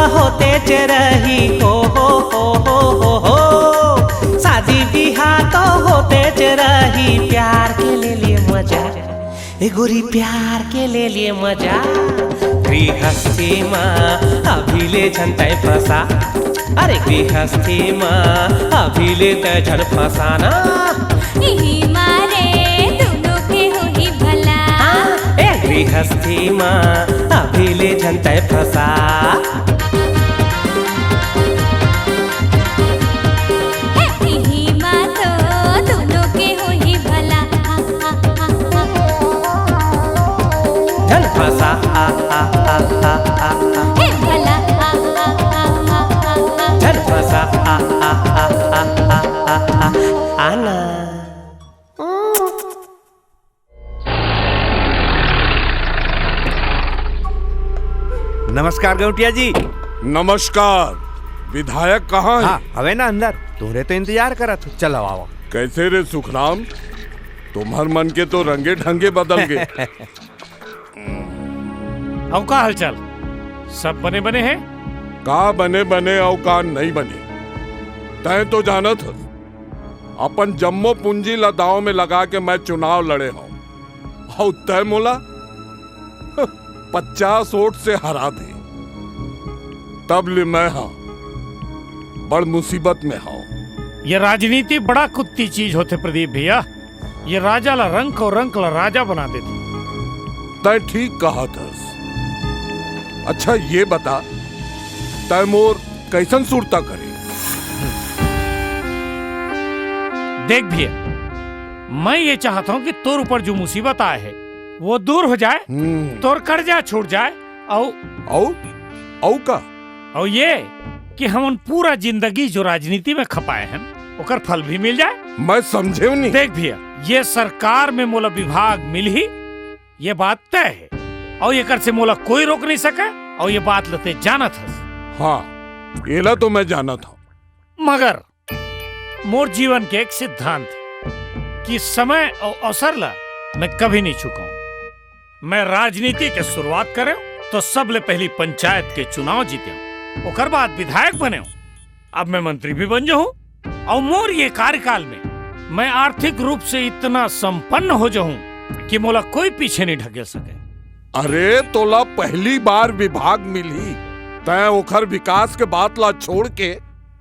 होते च रही हो, हो, हो, हो, हो, हो। शादी बिहा तो होते च रही, प्यार के ले ले मजा, ए गोरी प्यार के ले ले मजा। गृहस्थी मा अभी ले झन तै फंसा, अरे गृहस्थी मा अभी ले तै झन फंसाना। इही मारे दुनों के होही भला। हाँ, ए गृहस्थी मा अभी ले झन तै फंसा। हे, इही मा तो दुनों के होही भला। झन फंसा, आ, आ, आ, आ, आ, आ। हे भला, आ, आ, आ, आ, आ, आ, आ। झन फंसा, आ, आ, आ, आ, आ, आ, आ, आ, आ। आना। नमस्कार गौटिया जी। नमस्कार। विधायक कहाँ है? हाँ, हवे ना अंदर। तोरे तो इंतजार करत हो। चलो आओ। कैसे रे सुखराम? तुम्हर मन के तो रंगे ढंगे बदल गए। अउ का हालचाल? सब बने बने हे? का बने बने अउ का नहीं बने, तैं तो जानत हस, अपन जम्मो पूंजी ला दांव में लगा के मैं चुनाव लड़े हंव, अउ तैं मोला पचास वोट से हरा दे। तब ले मैं हा बड़ मुसीबत में हंव। ये राजनीति बड़ा कुत्ती चीज होथे प्रदीप भैया। ये राजा ला रंक अउ रंक ला राजा बना देथे। तैं ठीक कहत हस। अच्छा ये बता, तैं मोर कैसन सुरता करे? देख भैया, मैं ये चाहत हंव कि तोर ऊपर जो मुसीबत आए हे, वो दूर हो जाए, हम्म। तोर कर्जा छूट जाए, अउ अउ अउ का? अउ ये कि हमन पूरा जिंदगी जो राजनीति में खपाए हन, ओकर फल भी मिल जाए। मैं समझेव नहीं। देख भैया, ये सरकार में मोला विभाग मिलही, ये बात तय हे, अउ एकर से मोला कोई रोक नहीं सके, अउ ये बात ल तैं जानत हस। हाँ, एला तो मैं जानत हंव। मगर मोर जीवन के एक सिद्धांत हे कि समय अउ अवसर ला मैं कभी नहीं चुकाऊं। मैं राजनीति के शुरुआत करेंव तो सबले पहली पंचायत के चुनाव जीतेंव, ओकर बाद विधायक बनेंव। अब मैं मंत्री भी बन जाहूं अउ मोर ये कार्यकाल में मैं आर्थिक रूप से इतना संपन्न हो जाहूं कि मोला कोई पीछे नहीं ढकेल सके। अरे, तोला पहली बार विभाग मिलही, तैं ओखर विकास के बात ला छोड़ के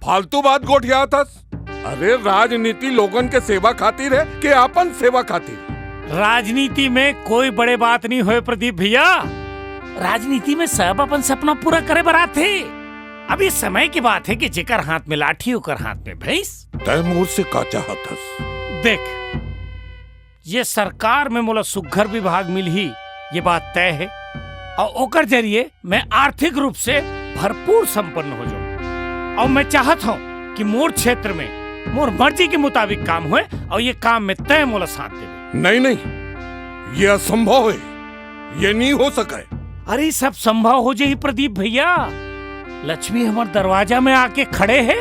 फालतू बात गोठियात हस। अरे, राजनीति लोगन के सेवा खातिर हे कि अपन सेवा खातिर? राजनीति में कोई बड़े बात नहीं होय प्रदीप भैया। राजनीति में सब अपन सपना पूरा करे बर आथे। अब ये समय की बात हे कि जेकर हाथ में लाठी, ओकर हाथ में भैंस। तैं मोर से का चाहत हस? देख, ये सरकार में मोला सुघर विभाग मिलही, ये बात तय हे। अउ ओकर जरिए मैं आर्थिक रूप से भरपूर संपन्न हो जाऊं। अउ मैं चाहत हंव कि मोर क्षेत्र में मोर मर्जी के मुताबिक काम होय, अउ ये काम में तैं मोला साथ देबे। नहीं, नहीं, ये असंभव हे, ये नहीं हो सके। अरे, सब संभव हो जाही प्रदीप भैया। लक्ष्मी हमर दरवाजा में आके खड़े हे,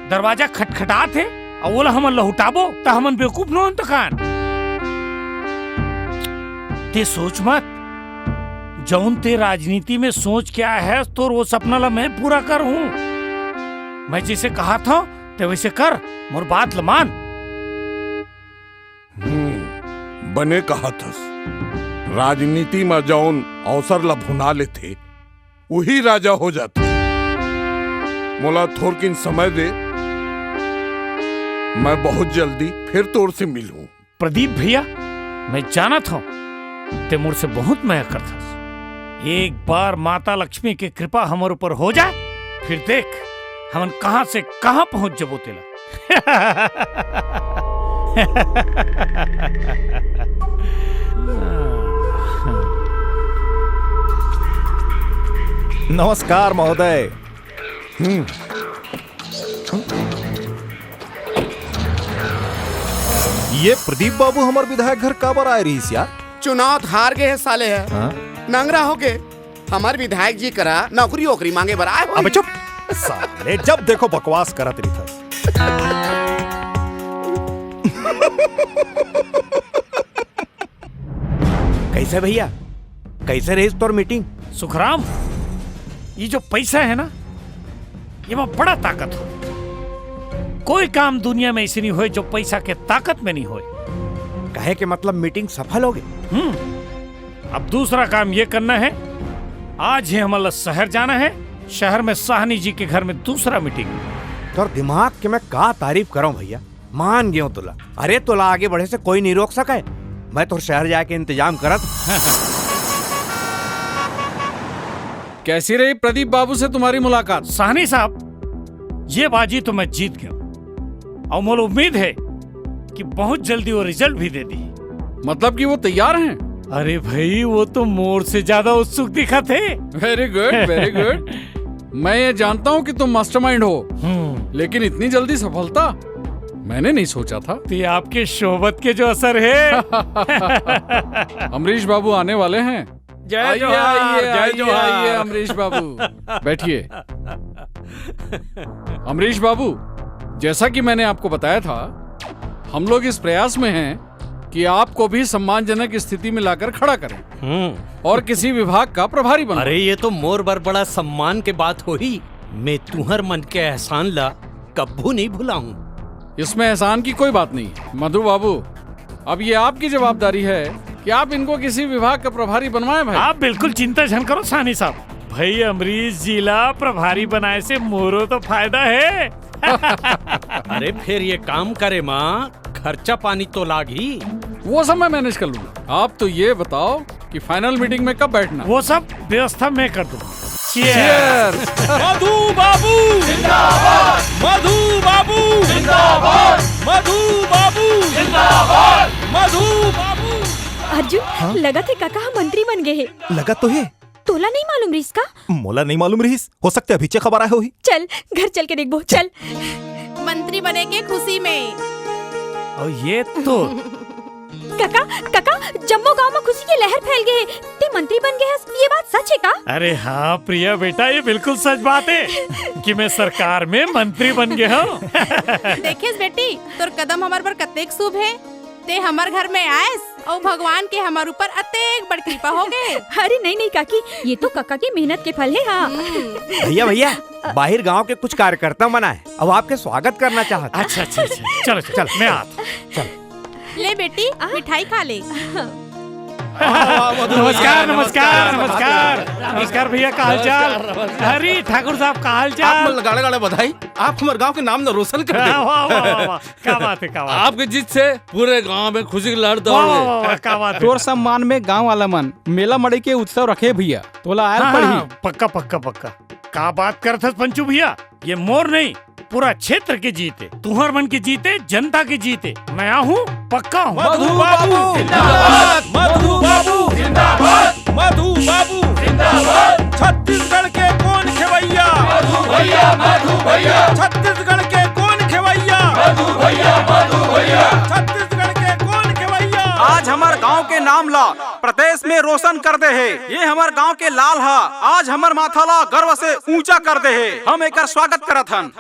दरवाजा खटखटात हे, अउ ओला हमन लहुटाबो, त हमन बेवकूफ न होन त कान? तैं सोच मत, जउन तैं राजनीति में सोच के आए हस, तोर वो सपना ला मैं पूरा करहूं। मैं जैसे कहत हंव, तैं वैसे कर, मोर बात ल मान। हम्म, बने कहत हस। राजनीति म जउन अवसर ल भुना लेथे, उही राजा हो जाथे। मोला थोरकिन समय दे, मैं बहुत जल्दी फिर तोर से मिलहूं। प्रदीप भैया, मैं जानत हंव, तैं मोर से बहुत मया करथस। एक बार माता लक्ष्मी के कृपा हमर ऊपर हो जाए, फिर देख, हमन कहां से कहां पहुंच जबो तेला। नमस्कार महोदय। हम्म। ये प्रदीप बाबू हमर विधायक घर काबर आए रहिस यार? चुनाव त हार गे हे साले ह। हाँ? नंगरा हो गे। हमर विधायक जी करा नौकरी वोकरी मांगे बर आए होही। अबे चुप। साले जब देखो बकवास करत रहिथस। कैसे भैया, कैसे रहिस तोर मीटिंग? सुखराम, ये जो पैसा है ना, ये मा बड़ा ताकत हो। कोई काम दुनिया में ऐसे नहीं होए जो पैसा के ताकत में नहीं होए। कहे के मतलब मीटिंग सफल हो गई। हम्म। अब दूसरा काम ये करना है, आज ही हमला शहर जाना है। शहर में साहनी जी के घर में दूसरा मीटिंग। तोर दिमाग के मैं का तारीफ करंव भैया, मान गेंव तोला। अरे तोला आगे बढ़े से कोई नहीं रोक सके। मैं तो शहर जाके इंतजाम करत। कैसी रही प्रदीप बाबू से तुम्हारी मुलाकात? साहनी साहब, ये बाजी तो मैं जीत गया हूँ और मोला उम्मीद है कि बहुत जल्दी वो रिजल्ट भी दे दी। मतलब कि वो तैयार हैं? अरे भाई, वो तो मोर से ज्यादा उत्सुक दिखत हे। Very good, very good। मैं ये जानता हूँ कि तुम मास्टरमाइंड हो, हम्म। लेकिन इतनी जल्दी सफलता मैंने नहीं सोचा था। तो ये आपके सोबत के जो असर है। अमरीश बाबू आने वाले हैं। जय आइए, जोहार, आइए, जय आइए, जोहार। आइए, अमरीश बाबू, बैठिए। अमरीश बाबू, जैसा कि मैंने आपको बताया था, हम लोग इस प्रयास में हैं कि आपको भी सम्मानजनक स्थिति में लाकर खड़ा करें हम्म। और किसी विभाग का प्रभारी बनाएं। अरे, ये तो मोर बर बड़ा सम्मान के बात होही। मैं तुहर मन के एहसान ला कब्बू नहीं भुलाऊं। इसमें एहसान की कोई बात नहीं। मधु बाबू, अब ये आपकी जवाबदारी है कि आप इनको किसी विभाग का प्रभारी बनवाएं भाई। आप बिल्कुल चिंता झन करो साहनी साहब। भाई अमरीश जी ला प्रभारी बनाए से मोरो तो फायदा है। अरे फिर ये काम करे मा खर्चा पानी तो लागही। वो सब मैं मैनेज कर लूंगा। आप तो ये बताओ कि फाइनल मीटिंग में कब बैठना? वो सब व्यवस्था मैं कर दूंगा। Cheers। Cheers। मधु बाबू जिंदाबाद। मधु बाबू जिंदाबाद। मधु बाबू जिंदाबाद। मधु बाबू। अर्जुन, हाँ? लगत हे काका ह मंत्री बन गए हे। लगत तो हे। तोला नहीं मालूम रिहिस का? मोला नहीं मालूम रिहिस। हो सकथे अभीचे खबर आए होही। चल, घर चल के देखबो, चल। मंत्री बने के खुशी में। और ये तो काका, काका, जम्मो गांव में खुशी के लहर फैल गए हे। ते मंत्री बन गए हस, ये बात सच हे का? अरे हाँ प्रिया बेटा, ये बिल्कुल सच बात हे कि मैं सरकार में मंत्री बन गया हूँ। देखेस बेटी, तोर कदम हमर बर कतेक शुभ हे। ते हमर घर में आयस अउ भगवान के हमर ऊपर अतेक बड़ कृपा हो गए। अरे नहीं, नहीं काकी, ये तो काका के मेहनत के फल हे। हाँ। भैया, भैया, बाहिर गांव के कुछ कार्यकर्ता मन आए, अब आपके स्वागत करना चाहत। अच्छा, अच्छा, अच्छा। चलो, चलो, चलो। मैं आत। चलो। ले बेटी, आ? मिठाई खा ले। नमस्कार, नमस्कार, नमस्कार। नमस्कार भैया, का हालचाल? नमस्कार, नमस्कार। अरे ठाकुर साहब, का हालचाल? आप मन गाड़े गाड़े बधाई, आप हमर गांव के नाम न रोशन कर दे। वाह, वाह, वाह, वाह। क्या बात है, क्या बात है। आपके जीत से पूरे गांव में खुशी की लहर दौड़ गई। वाह, वाह, वाह, क्या बात है। तोर सम्मान में गांव वाला मन मेला मड़ई के उत्सव रखे भैया, तोला आयल हाँ, पड़ही। हाँ, पक्का, पक्का, पक्का। का बात करत हस पंचू भैया, ये मोर नहीं, पूरा क्षेत्र के जीत हे, तुहर मन के जीत हे, जनता के जीत हे। मैं आहूं, पक्का हूं। मधु बाबू जिंदाबाद, मधु बाबू जिंदाबाद, मधु बाबू जिंदाबाद। छत्तीसगढ़ के कोन खेवैया? मधु भैया, मधु भैया। छत्तीसगढ़ के कोन खेवैया? मधु भैया, मधु भैया। छत्तीसगढ़ के कोन खेवैया? आज हमर गांव के नाम ला प्रदेश में रोशन कर दे हे। ये हमर गांव के लाल हा, आज हमर माथा ला गर्व से ऊंचा कर दे हे। हम एकर स्वागत करत हन।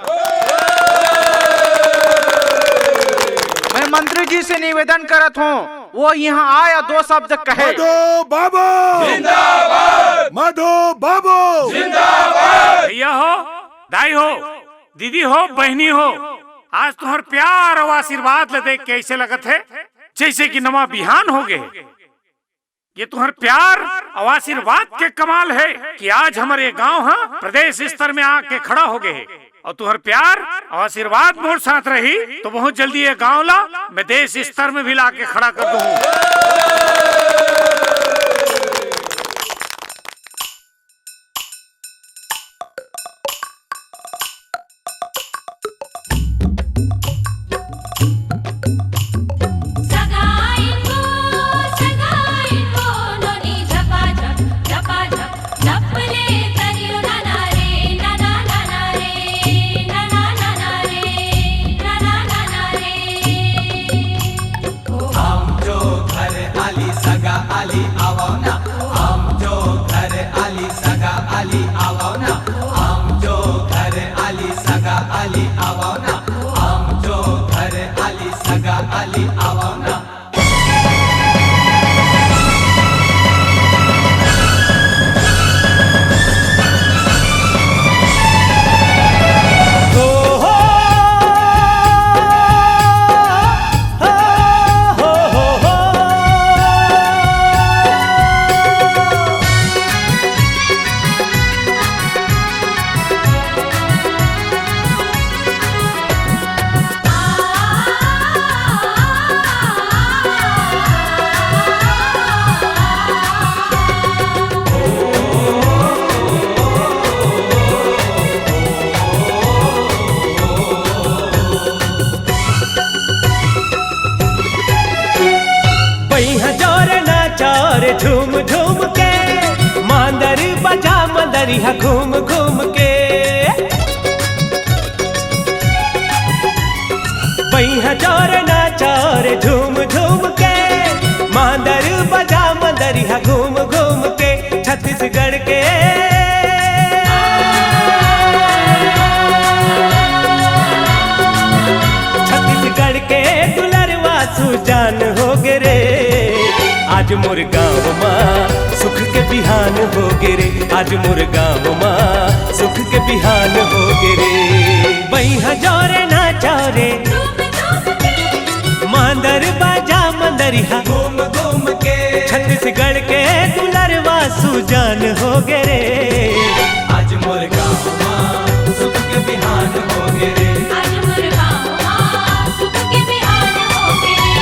मैं मंत्री जी से निवेदन करत हूँ, वो यहाँ आए और दो शब्द कहे। मधु बाबू जिंदाबाद। मधु बाबू जिंदाबाद। भैया हो, दाई हो, दीदी हो, बहनी हो, आज तुहर प्यार अउ आशीर्वाद ल देख के ऐसे लगत हे जैसे कि नवा बिहान हो गए। ये तुहर प्यार अउ आशीर्वाद के कमाल हे कि आज हमर ये गांव ह प्रदेश स्तर में आके खड़ा हो गए हे। अउ तुहर प्यार अउ आशीर्वाद मोर साथ रही तो बहुत जल्दी ये गांव ला मैं देश स्तर में भी लाके खड़ा कर दूं। हम जो घर आली सगा आली आवो ना, हम जो घर आली सगा आली आवो ना, हम जो घर आली सगा आली आवो ना, हम जो घर आली सगा आली आवो ना। रिहा घूम घूम के, बइहा जोरे नाचा रे झूम झूम के, मांदर बजा मंदरिहा घूम घूम के, छत्तीसगढ़ के, छत्तीसगढ़ के दुलरवा सुजान होगे रे। आज मोर गाँव मा सुख के बिहान होगे रे, आज मोर गाँव मा सुख के बिहान होगे रे। बइहा जोरे नाचा रे, मांदर बजा मंदरिहा घूम घूम के, छत्तीसगढ़ के दुलरवा सुजान होगे रे। आज मोर गाँव मा सुख के बिहान होगे रे। आज मोर गाँव मा सुख के बिहान होगे रे।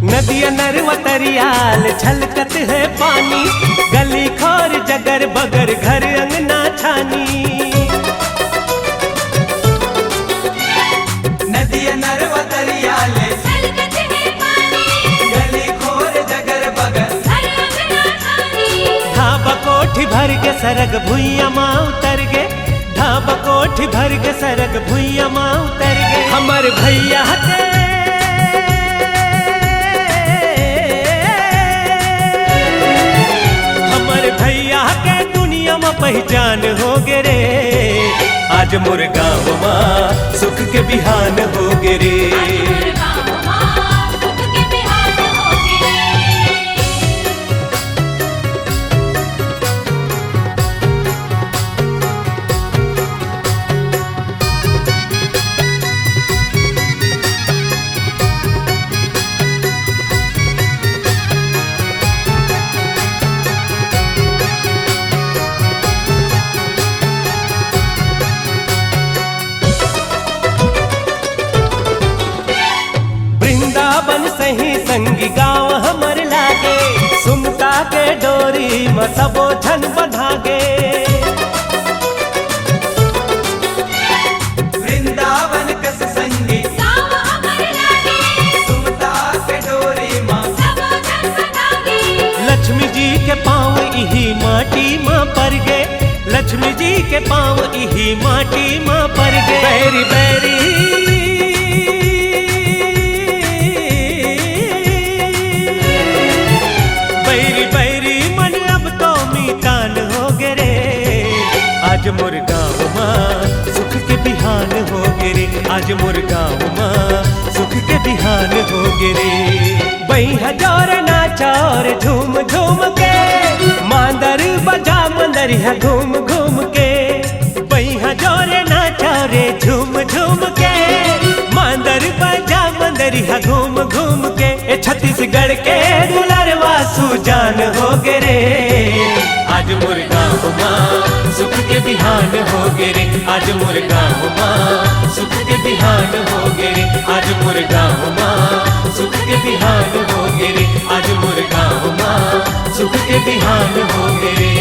नदिया नरवा तरिया ले छलकत हे पानी, गली खोर जगर बगर घर अंगना छानी। नदिया नरवा तरिया ले छलकत हे पानी, गली खोर जगर बगर घर अंगना छानी। ढाबा कोठी भर के सरग भुइयां मा उतर गे, ढाबा कोठी भर के सरग भुइयां मा उतर गे। हमर भइया के, हमर भइया के दुनिया मा पहिचान होगे रे। आज मोर गाँव मा सुख के बिहान होगे रे। आज मोर गाँव मा सुख के बिहान होगे रे। वृंदावन सही संगी गाँव हमर लागे, सुमता के डोरी म सबो झन बंधागे। वृंदावन कस संगी गाँव हमर लागे, सुमता के डोरी म सबो झन बंधागे। लक्ष्मी जी के पाँव इही माटी म पर गे, लक्ष्मी जी के पाँव इही माटी म पर गे। बैरी बैरी, बैरी बैरी मन अब तो मितान होगे रे। आज मोर गाँव मा सुख के बिहान होगे रे, आज मोर गाँव मा सुख के बिहान होगे रे। बइहा जोरे नाचा रे झूम झूम के, मांदर बजा मंदरिहा घूम घूम के। बइहा जोरे नाचा रे झूम झूम के, मांदर बजा मंदरिहा घूम घूम के। ए छत्तीसगढ़ के दुलरवा सुजान होगे रे। आज मोर गाँव मा सुख के बिहान होगे रे, आज मोर गाँव मा सुख के बिहान होगे रे, आज मोर गाँव मा सुख के बिहान होगे रे, आज मोर गाँव मा सुख के बिहान होगे रे।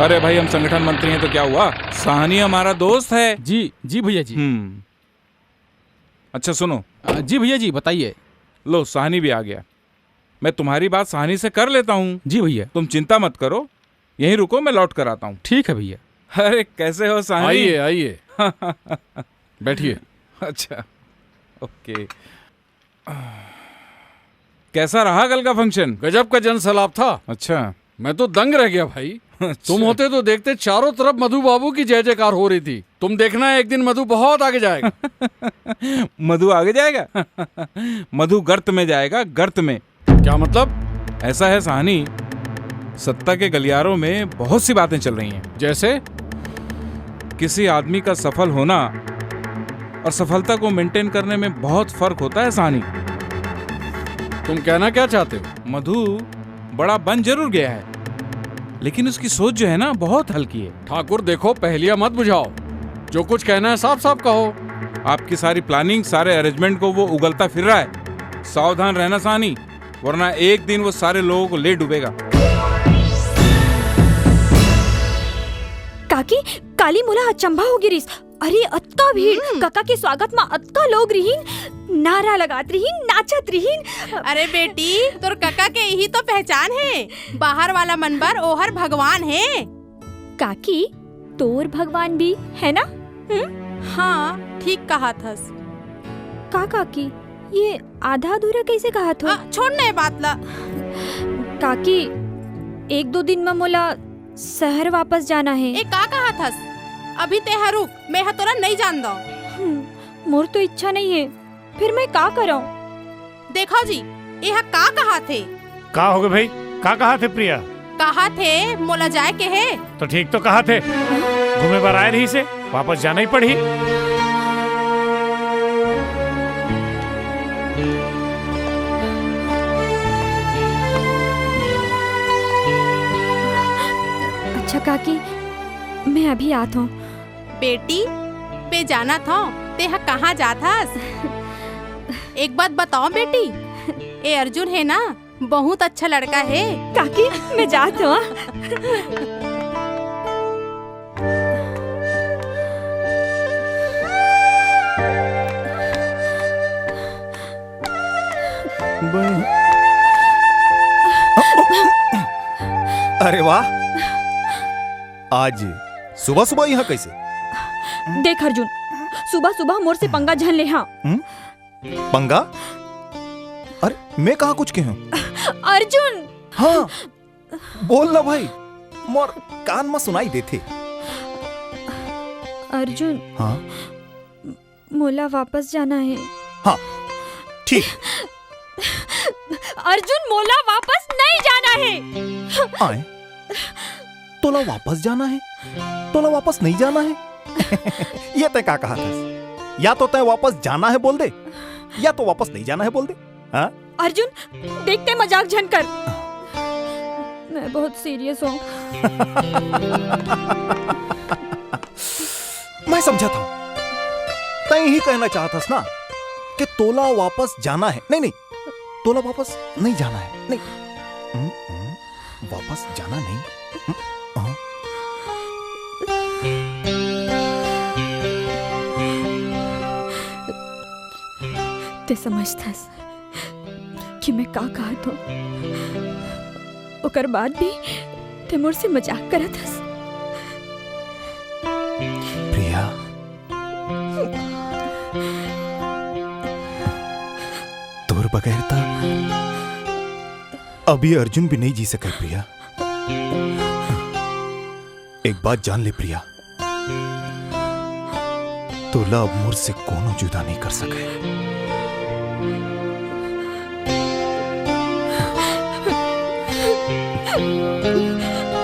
अरे भाई, हम संगठन मंत्री हैं तो क्या हुआ? साहनी हमारा दोस्त है। जी, जी भैया जी। हम्म। अच्छा सुनो। अ, जी भैया जी, बताइए। लो, साहनी भी आ गया। मैं तुम्हारी बात साहनी से कर लेता हूँ। जी भैया। तुम चिंता मत करो, यहीं रुको, मैं लौट कर आता हूँ। ठीक है भैया। अरे, कैसे हो साहनी? आइए, आइए। बैठिए। अच्छा, ओके। कैसा रहा कल का फंक्शन? गजब का जनसैलाब था। अच्छा। मैं तो दंग रह गया भाई। तुम होते तो देखते, चारों तरफ मधु बाबू की जय जयकार हो रही थी। तुम देखना, एक दिन मधु बहुत आगे जाएगा। मधु आगे जाएगा? मधु गर्त में जाएगा, गर्त में। क्या मतलब? ऐसा है साहनी, सत्ता के गलियारों में बहुत सी बातें चल रही हैं। जैसे? किसी आदमी का सफल होना और सफलता को मेंटेन करने में बहुत फर्क होता है साहनी। तुम कहना क्या चाहते हो? मधु बड़ा बन जरूर गया है, लेकिन उसकी सोच जो है ना, बहुत हल्की है। ठाकुर देखो, पहेलियां मत बुझाओ, जो कुछ कहना है साफ साफ कहो। आपकी सारी प्लानिंग, सारे अरेंजमेंट को वो उगलता फिर रहा है। सावधान रहना साहनी, वरना एक दिन वो सारे लोगों को ले डूबेगा। काकी, काली मोला अचंभा हो गिरिस। अरे, अतका भीड़, हम्म। कका के स्वागत म अतका लोग रिहिन, नारा लगात रिहिन, नाचत रिहिन। अरे बेटी, तोर कका के यही तो पहचान है, बाहर वाला मन बर ओहर भगवान है। काकी, तोर भगवान भी है ना? हम्म? हाँ, ठीक कहा थस। का काकी, ये आधा अधूरा कैसे कहा थो? आ, छोड़ ना ये बात ला। काकी, एक दो दिन में मोला शहर वापस जाना है। ए, का कहा थस? अभी ते हा रुक, मैं हा तोला नहीं जान दो। हम्म, मोर तो इच्छा नहीं है, फिर मैं का करऊं? देखो जी, ये हा का कहा थे? का होगे भाई? का कहा थे प्रिया? कहा थे मोला जाए के है। तो ठीक तो कहा थे, घूमे बर आए रही से, वापस जाना ही पड़ी। अच्छा काकी, मैं अभी आत हूँ। बेटी, मैं जानत हूँ, ते हा कहाँ जात हस? एक बात बताओ बेटी, ए अर्जुन है ना, बहुत अच्छा लड़का है। काकी, मैं जात हूँ। अरे वाह, आज सुबह सुबह यहाँ कैसे? देख अर्जुन, सुबह सुबह मोर से पंगा झन ले। हाँ। हम्म? पंगा? अरे, मैं कहाँ कुछ कहे हूँ? अर्जुन! हाँ, बोल ना भाई, मोर कान में सुनाई देथे। अर्जुन, हाँ? मोला वापस जाना है। हाँ, ठीक। अर्जुन, मोला वापस नहीं जाना है। आए, तोला वापस जाना है? तोला वापस नहीं जाना है? ये तय का कहा था? या तो तय वापस जाना है बोल दे, या तो वापस नहीं जाना है बोल दे। हाँ? अर्जुन, देख ते मजाक झन कर। मैं बहुत सीरियस हूँ। मैं समझा था, तय ही कहना चाहत हस ना कि तोला वापस जाना है। नहीं, नहीं, तोला वापस नहीं जाना है। नहीं। हम्म, हम्म, वापस जाना नहीं। हम्म, हाँ। ते समझथस कि मैं का कहत हूँ, ओकर बाद भी ते मोर से मजाक करत हस। प्रिया, तोर बगैर त अभी अर्जुन भी नहीं जी सके प्रिया। एक बात जान ले प्रिया, तोला अब मोर से कोनो जुदा नहीं कर सके।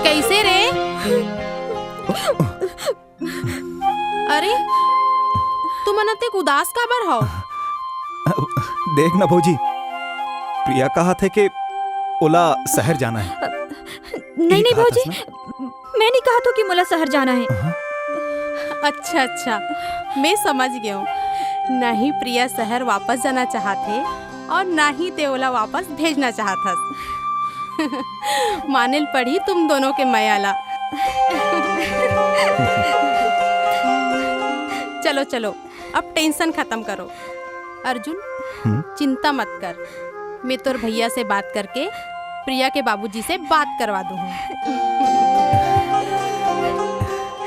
कैसे रे? अरे, तुमन अतेक उदास काबर हव? देख ना भौजी, प्रिया कहा थे कि ओला शहर जाना है। नहीं, नहीं भौजी, मैं नहीं कहा था कि मोला शहर जाना है। अच्छा, अच्छा, मैं समझ गयो। ना ही प्रिया शहर वापस जाना चाहत हे और ना ही ते ओला वापस भेजना चाहत हस। माने ल पड़ी तुम दोनों के मया ला। चलो, चलो, अब टेंशन खत्म करो। अर्जुन, हम्म? चिंता मत कर, मैं तोर भैया से बात करके प्रिया के बाबूजी से बात करवा दूँ।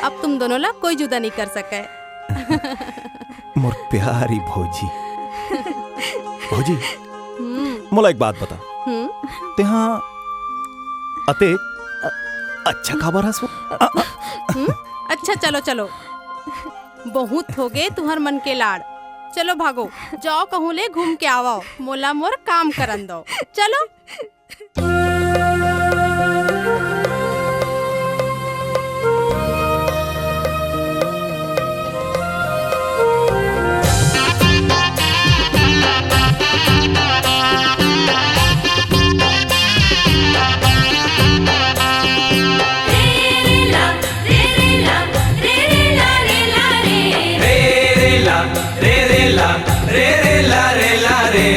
अब तुम दोनों ला कोई जुदा नहीं कर सके। मोर प्यारी भौजी। भौजी, हम्म। मोला एक बात बता। हम्म। तेहा अते अच्छा, काबर हंसबो? हम्म? अच्छा, चलो, चलो, बहुत होगे तुंहर मन के लाड़। चलो भागो, जाओ कहूँ ले घूम के आवव, मोला मोर काम करन दव। चलो। रे रे ला, रे रे ला, रे रे ला, रे ला रे। रे रे ला, रे रे ला, रे ला रे ला रे।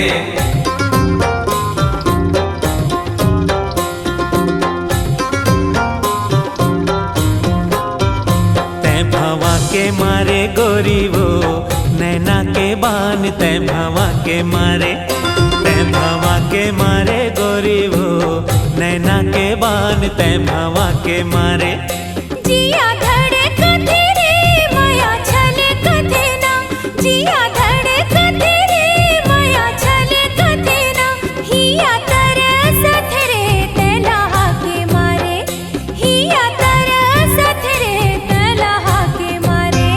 तैं भंवा के मारे गोरी वो, नैना के बान तैं भंवा के मारे। तैं भंवा के मारे गोरी वो, नैना के बान तैं भंवा के मारे। जिया धड़कथे रे, मया छलकथे ना। जिया धड़कथे रे, मया छलकथे ना। हिया तरसथे रे, तैं लहा के मारे। हिया तरसथे रे, तैं लहा के मारे।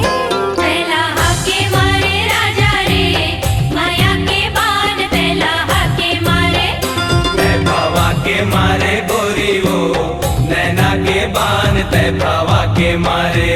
तैं लहा के मारे राजा रे, मया के बान तैं लहा के मारे। तैं भंवा के मारे गोरी वो, नैना के बान तैं भंवा के मारे।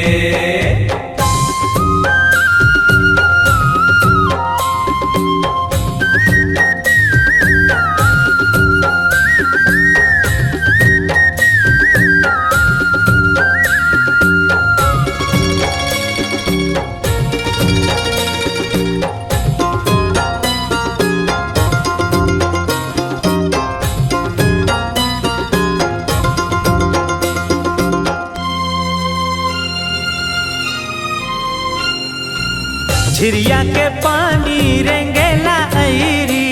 झिरिया के पानी रेंगेला अइरी,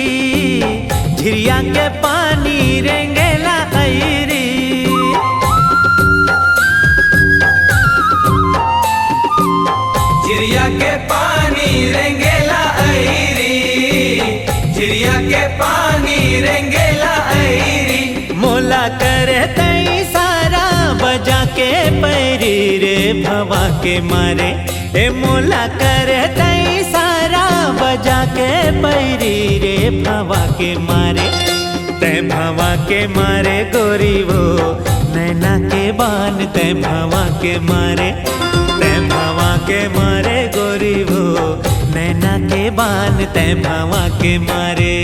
झिरिया के पानी रेंगेला अइरी। झिरिया के पानी रेंगेला अइरी, झिरिया के पानी रेंगेला अइरी। मोला करे तैं इशारा बजा के पैरी रे भंवा के मारे। ए मोला करे तैं इशारा बजा के पैरी रे भंवा के मारे। तैं भंवा के मारे गोरी वो, नैना के बान तैं भंवा के मारे। तैं भंवा के मारे गोरी वो, नैना के बान तैं भंवा के मारे।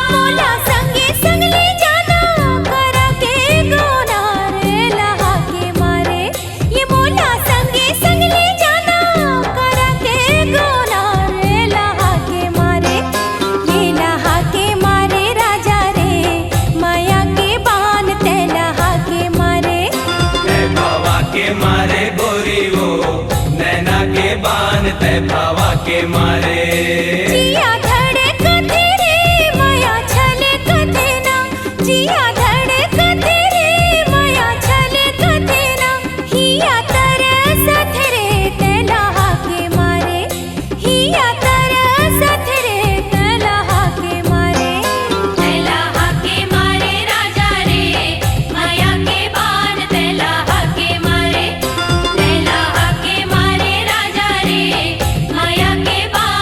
मोला संगे संग ले जाना, करा के गोना रे लहा के मारे। ये मोला संगे संग ले जाना, करा के गोना रे लहा के मारे। ये लहा के मारे राजा रे, मया के बान तैं लहा के मारे। तैं भंवा के मारे गोरी वो, नैना के बान तैं भंवा के मारे। जिया धड़कथे रे, मया छलकथे ना। जिया धड़कथे रे, मया छलकथे ना। हिया तरसथे रे, तैं लहा के मारे। हिया तरसथे रे, तैं लहा के मारे। तैं लहा के मारे राजा रे, मया के बान तैं लहा के मारे। तैं लहा के मारे राजा रे, मया के बान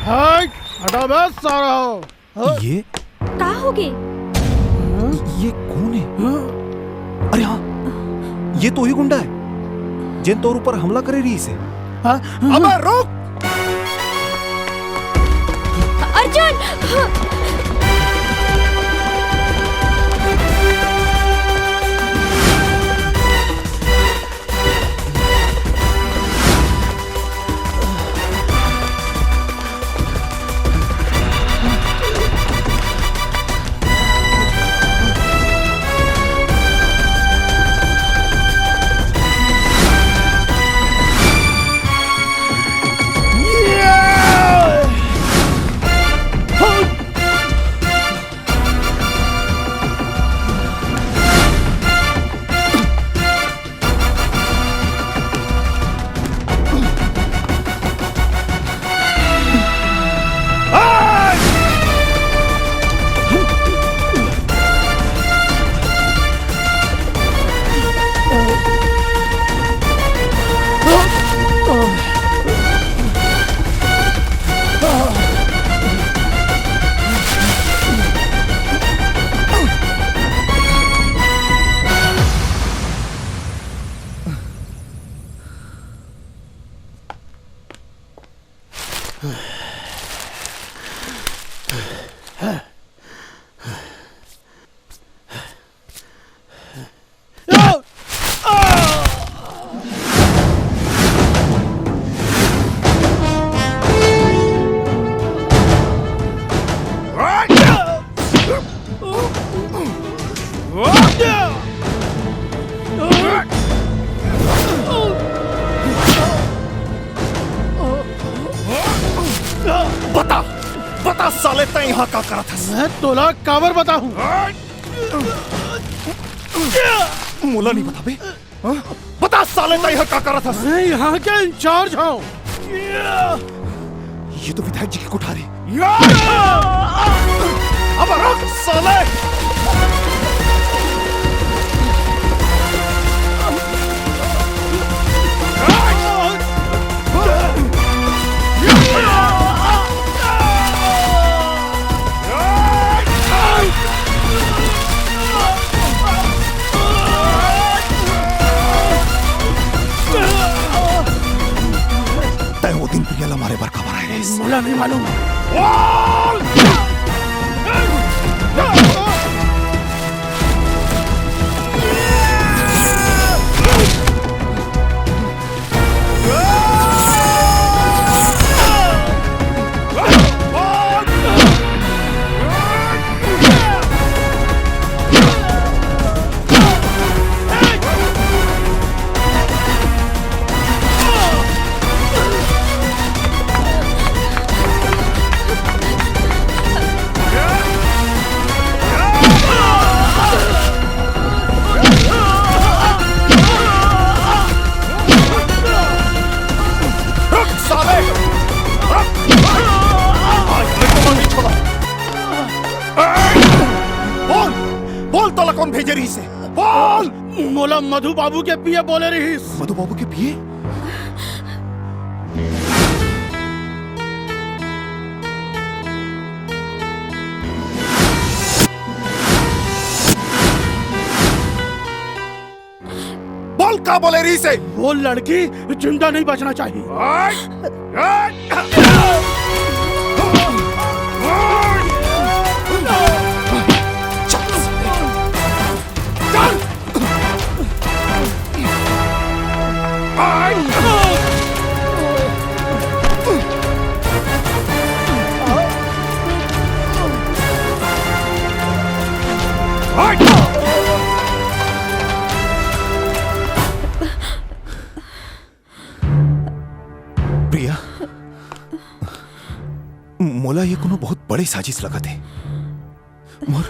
हट, हटा बे सारा हो। हाँ? ये का होगे? ये कौन है? हाँ? अरे हाँ, ये तो वही गुंडा है जेन तोर ऊपर हमला करे रहिस हे। हाँ? अबे रुक! अर्जुन! बता, बता साले, तैं इहाँ का करत हस? मैं तोला काबर बताहूँ? मोला नहीं बताबे? हाँ? बता साले, तैं इहाँ का करत हस? मैं यहाँ के इंचार्ज हूँ। ये तो विधायक जी की कोठारी। अब रुक साले। तैं वो दिन प्रिया ला मारे बर काबर आए रहिस? मोला नहीं मालूम। रुक साले! रुक! आज मैं तुम्हें नहीं छोड़ा। बोल, बोल, तोला कौन भेजे रहिस हे? बोल! मोला मधु बाबू के पीए बोले रहिस। मधु बाबू के पीए? बोल, का बोले रहिस हे? वो लड़की जिंदा नहीं बचना चाहिए। प्रिया, मोला ये कोनो बहुत बड़े साजिश लगत हे। मोर,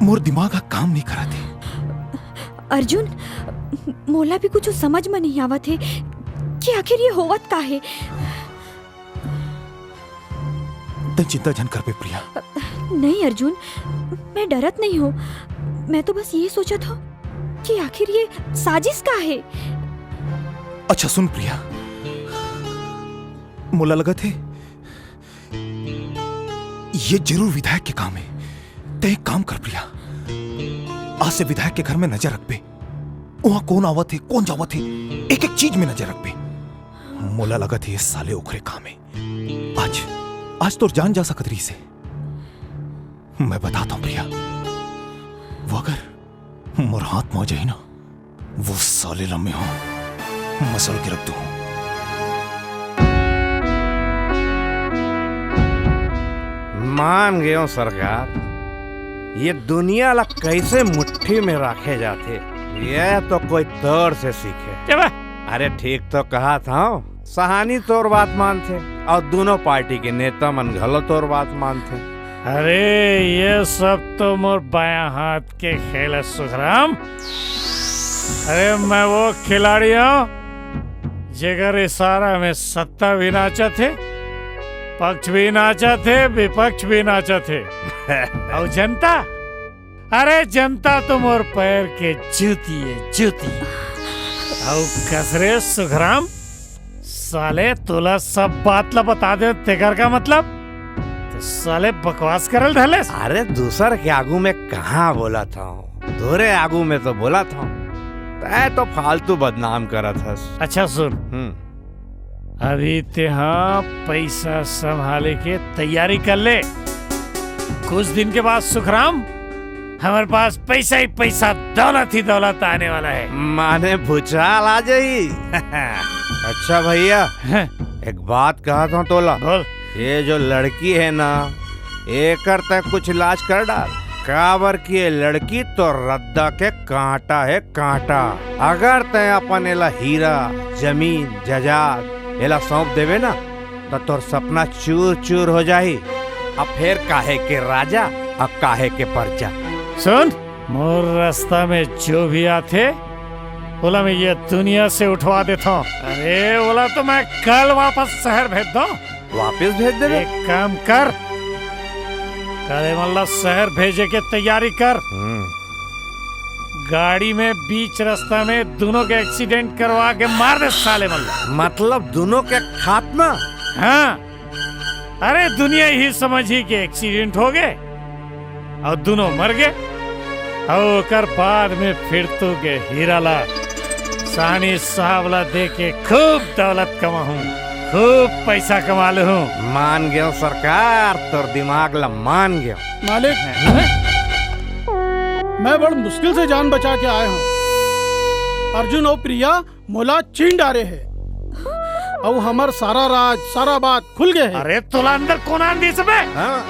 मोर दिमाग ह काम नहीं करत हे। अर्जुन, मोला भी कुछ समझ में नहीं आवत हे कि आखिर ये होवत का हे। तैं चिंता झन करबे प्रिया। नहीं अर्जुन, मैं डरत नहीं हूँ। मैं तो बस ये सोचत हूँ कि आखिर ये साजिश का हे। अच्छा सुन प्रिया, मोला लगत हे ये जरूर विधायक के काम हे। तैं एक काम कर प्रिया, आज से विधायक के घर में नजर रखबे। उहाँ कौन आवत हे, कौन जावत हे, एक एक चीज में नजर रखबे। मोला लगत हे ये साले ओखरे काम हे। आज, आज तोर जान जा सकत रहिस हे। मैं बताता हूँ प्रिया, वो अगर मोर हाथ में आ जाही ना, वो साले ला मैं हूँ मसल के रख दूँ। मान गयो सरकार, ये दुनिया ला कैसे मुट्ठी में रखे जाथे, ये तो कोई तोर से सीखे। चुप। अरे ठीक तो कहा था, सहानी तोर बात मानथे और दोनों पार्टी के नेता मन घलो तोर बात मानथे। अरे ये सब तो मोर बायां हाथ के खेल हे सुखराम। अरे मैं वो खिलाड़ी हूँ जेकर इशारा में सत्ता भी नाचत हे, पक्ष भी नाचत हे, विपक्ष भी नाचत हे। और जनता, अरे जनता तो मोर पैर के जूती हे, जूती। अउ कस रे सुखराम, साले तोला सब बात ला बता दे, तेकर का मतलब? ते साले बकवास करल धलेस। अरे दूसर के आगू में कहाँ बोलत हूँ, तोरे आगू में तो बोलत हूँ। तैं तो फालतू बदनाम करत हस। अच्छा सुन, हम्म। अभी तेहा पैसा संभाले के तैयारी कर ले। कुछ दिन के बाद सुखराम, हमारे पास पैसा ही पैसा, दौलत ही दौलत आने वाला है। माने भूचाल आ जाई। अच्छा भैया, हैं? एक बात कहा था तोला। बोल। ये जो लड़की है ना, एकर तक कुछ इलाज कर डाल, काबर कि ये लड़की तो रद्दा के कांटा है, कांटा। अगर तैं अपन एला हीरा, जमीन, जायदाद एला सौंप देबे ना, त तोर सपना चूर चूर हो जाही। अब फेर काहे के राजा, अब काहे के परजा। सुन, मोर रास्ता में जो भी आथे, ओला मैं ये दुनिया से उठवा देता हूँ। अरे, ओला तो मैं कल वापस शहर भेज दूँ। वापस भेज देबे? एक काम कर, कल एमन ला शहर भेजे के तैयारी कर। हम्म। गाड़ी में बीच रास्ता में दोनों के एक्सीडेंट करवा के मार दे साले मन ला। मतलब दोनों के खात्मा? हाँ। अरे दुनिया ही समझही के एक्सीडेंट हो गए और दोनों मर गए। अउ ओकर बाद में फिर तू के हीरा ला सानी साहब ला दे के खूब दौलत कमाहूँ, खूब पैसा कमा लूँ। मान गयो सरकार, तोर दिमाग ला मान गयो। मालिक, मैं बड़ मुश्किल से जान बचा के आए हूँ। अर्जुन और प्रिया मोला चीन डारे हे, अउ हमर सारा राज, सारा बात खुल गए हे। अरे तोला अंदर कोन आन दिस बे? हाँ,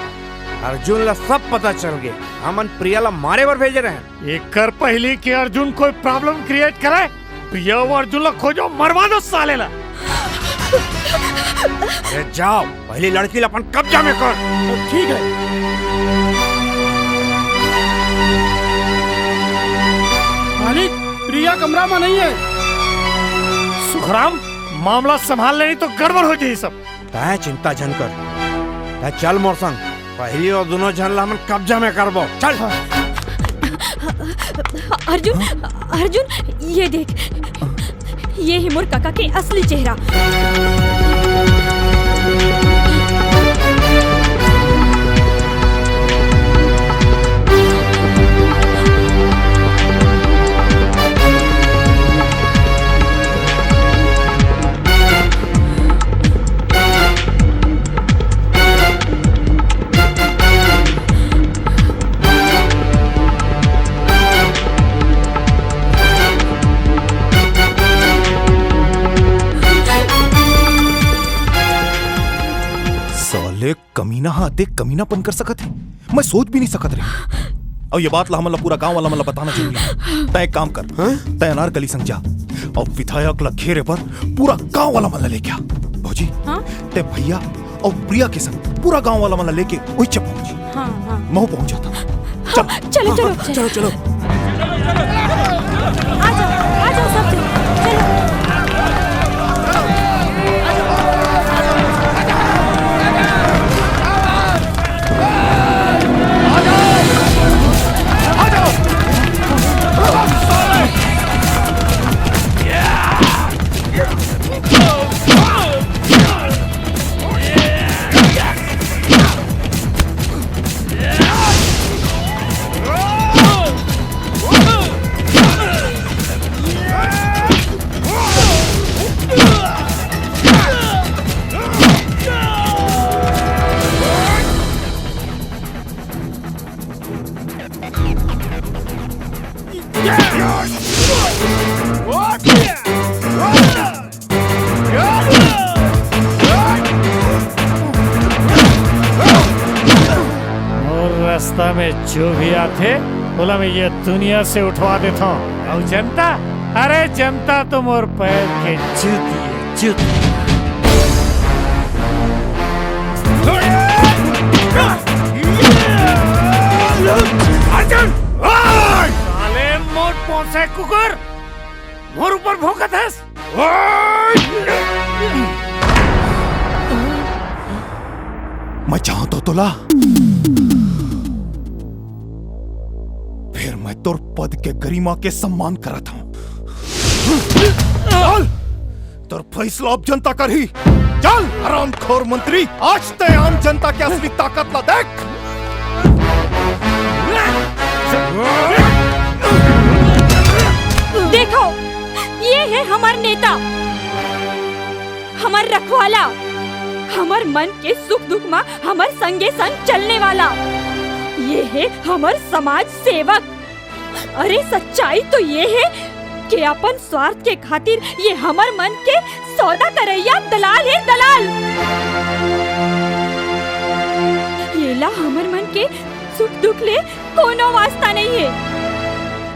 अर्जुन ला सब पता चल गए। हमन प्रिया ला मारे बर भेजे रहेन। एकर पहिली कि अर्जुन कोई प्रॉब्लम क्रिएट करे, प्रिया अउ अर्जुन ला खोजो, मरवा दो साले ला। अरे जाओ, पहिली लड़की ला अपन कब्जा में कर। ठीक है। मालिक, प्रिया कमरा में नहीं है। सुखराम, मामला संभाल ले, नहीं तो गड़बड़ हो जाही सब। तैं चिंता झन कर, तैं चल मोर संग, पहिली वो दोनों झन ला हमन कब्जा में करबो। चल। अर्जुन, अर्जुन, ये देख, ये ही मोर काका के असली चेहरा। साले कमीना हा देख कमीनापन कर सकत हे, मैं सोच भी नहीं सकत रहे। अउ ये बात ला हमन ला पूरा गांव वाला मन ला बताना जरूरी हे। तैं एक काम कर, हाँ? तैं अनारकली संग जा अउ विधायक ला घेरे बर पूरा गांव वाला मन ला लेके आ। भौजी, हाँ? तैं भैया अउ प्रिया के संग पूरा गांव वाला मन ला लेके उहिच्चे पहुंच। हाँ, हाँ। महूं पहुंच जाता। चल। चलो, चलो, हाँ, चलो। चलो, चलो। आ जाओ, आ जाओ सब जन। चलो। रास्ता में जो भी आथे, ओला मैं ये दुनिया से उठवा देता हूँ। और जनता, अरे जनता तो मोर पैर के जूती है, जूती। अर्जुन! साले मोट पोंसे कुकुर, मोर ऊपर भौंकत हस। मैं चाहत हूं तोला, फिर मैं तोर पद के गरिमा के सम्मान करत हूं। चल, तोर फैसला अब जनता करही। चल हरामखोर मंत्री, आज तैं आम जनता के असली ताकत ला देख। देखो, ये है हमर नेता, हमर रखवाला, हमर मन के सुख दुख मा हमर संगे संग चलने वाला। ये है हमर समाज सेवक। अरे सच्चाई तो ये है कि अपन स्वार्थ के खातिर ये हमर मन के सौदा करइया दलाल है, दलाल। येला हमर मन के सुख दुख ले कोनो वास्ता नहीं है।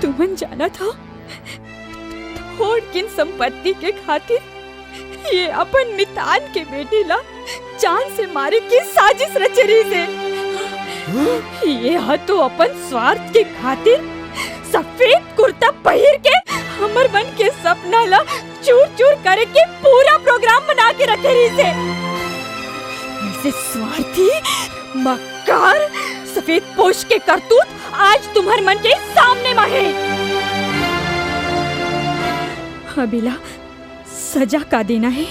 तुमन जानत हो, थोड़किन संपत्ति के खातिर ये अपन मितान के बेटी ला जान से मारे के साजिश रचे रहिस हे। ये हा तो अपन स्वार्थ के खातिर सफेद कुर्ता पहिर के हमर मन के सपना ला चूर चूर करे के पूरा प्रोग्राम बना के रखे रहिस हे। ऐसे स्वार्थी, मक्कार, सफेद पोश के करतूत आज तुम्हर मन के सामने मा हे। अब एला सजा का देना हे,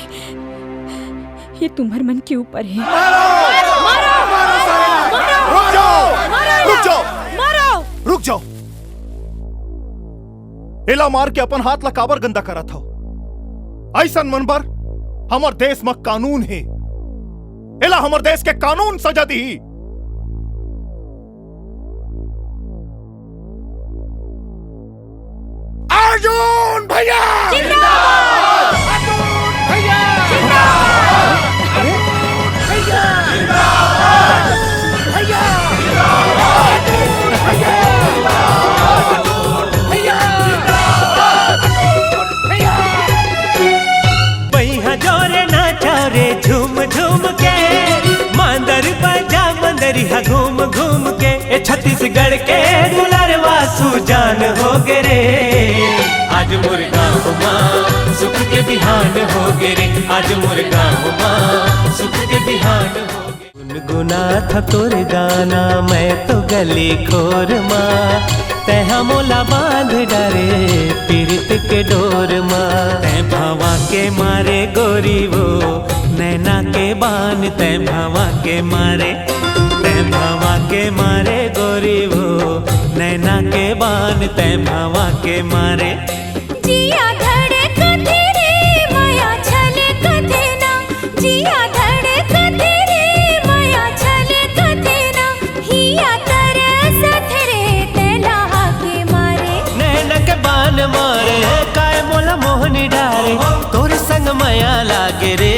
ये तुम्हर मन के ऊपर हे। रुक जाओ, रुक जाओ, रुक जाओ। एला मार के अपन हाथ ला काबर गंदा करत हव? अइसन मन बर हमर देश म कानून हे। एला हमर देश के कानून सजा दिही। अर्जुन भैया! जिंदाबाद! अर्जुन भैया! जिंदाबाद! अर्जुन भैया! जिंदाबाद! अर्जुन भैया! जिंदाबाद! अर्जुन भैया! जिंदाबाद! अर्जुन भैया! बइहा जोरे नाचा रे झूम झूम के, मांदर बजा मंदरिहा घूम घूम के। ए छत्तीसगढ़ के दुलरवा सुजान हो गे रे, आज मोर गाँव मा सुख के बिहान हो गे रे, आज मोर गाँव मा सुख के बिहान हो गे। गुनगुनाथा तोर गाना मैं तो गली खोर मा, तैहा मोला बांध डारे पीरित के डोर मा। तैं भंवा के मारे गोरी वो नैना के बान, तैं भंवा के मारे, तैं भंवा के मारे गोरी वो नैना के बान, तैं भंवा के मारे। जिया धड़कथे रे मया छलकथे ना, जिया धड़कथे रे मया छलकथे ना, हिया तरसथे रे तैं ला के मारे। नैना के बान मारे, काय मोला मोहनी डारे, तोर संग मया लागे रे।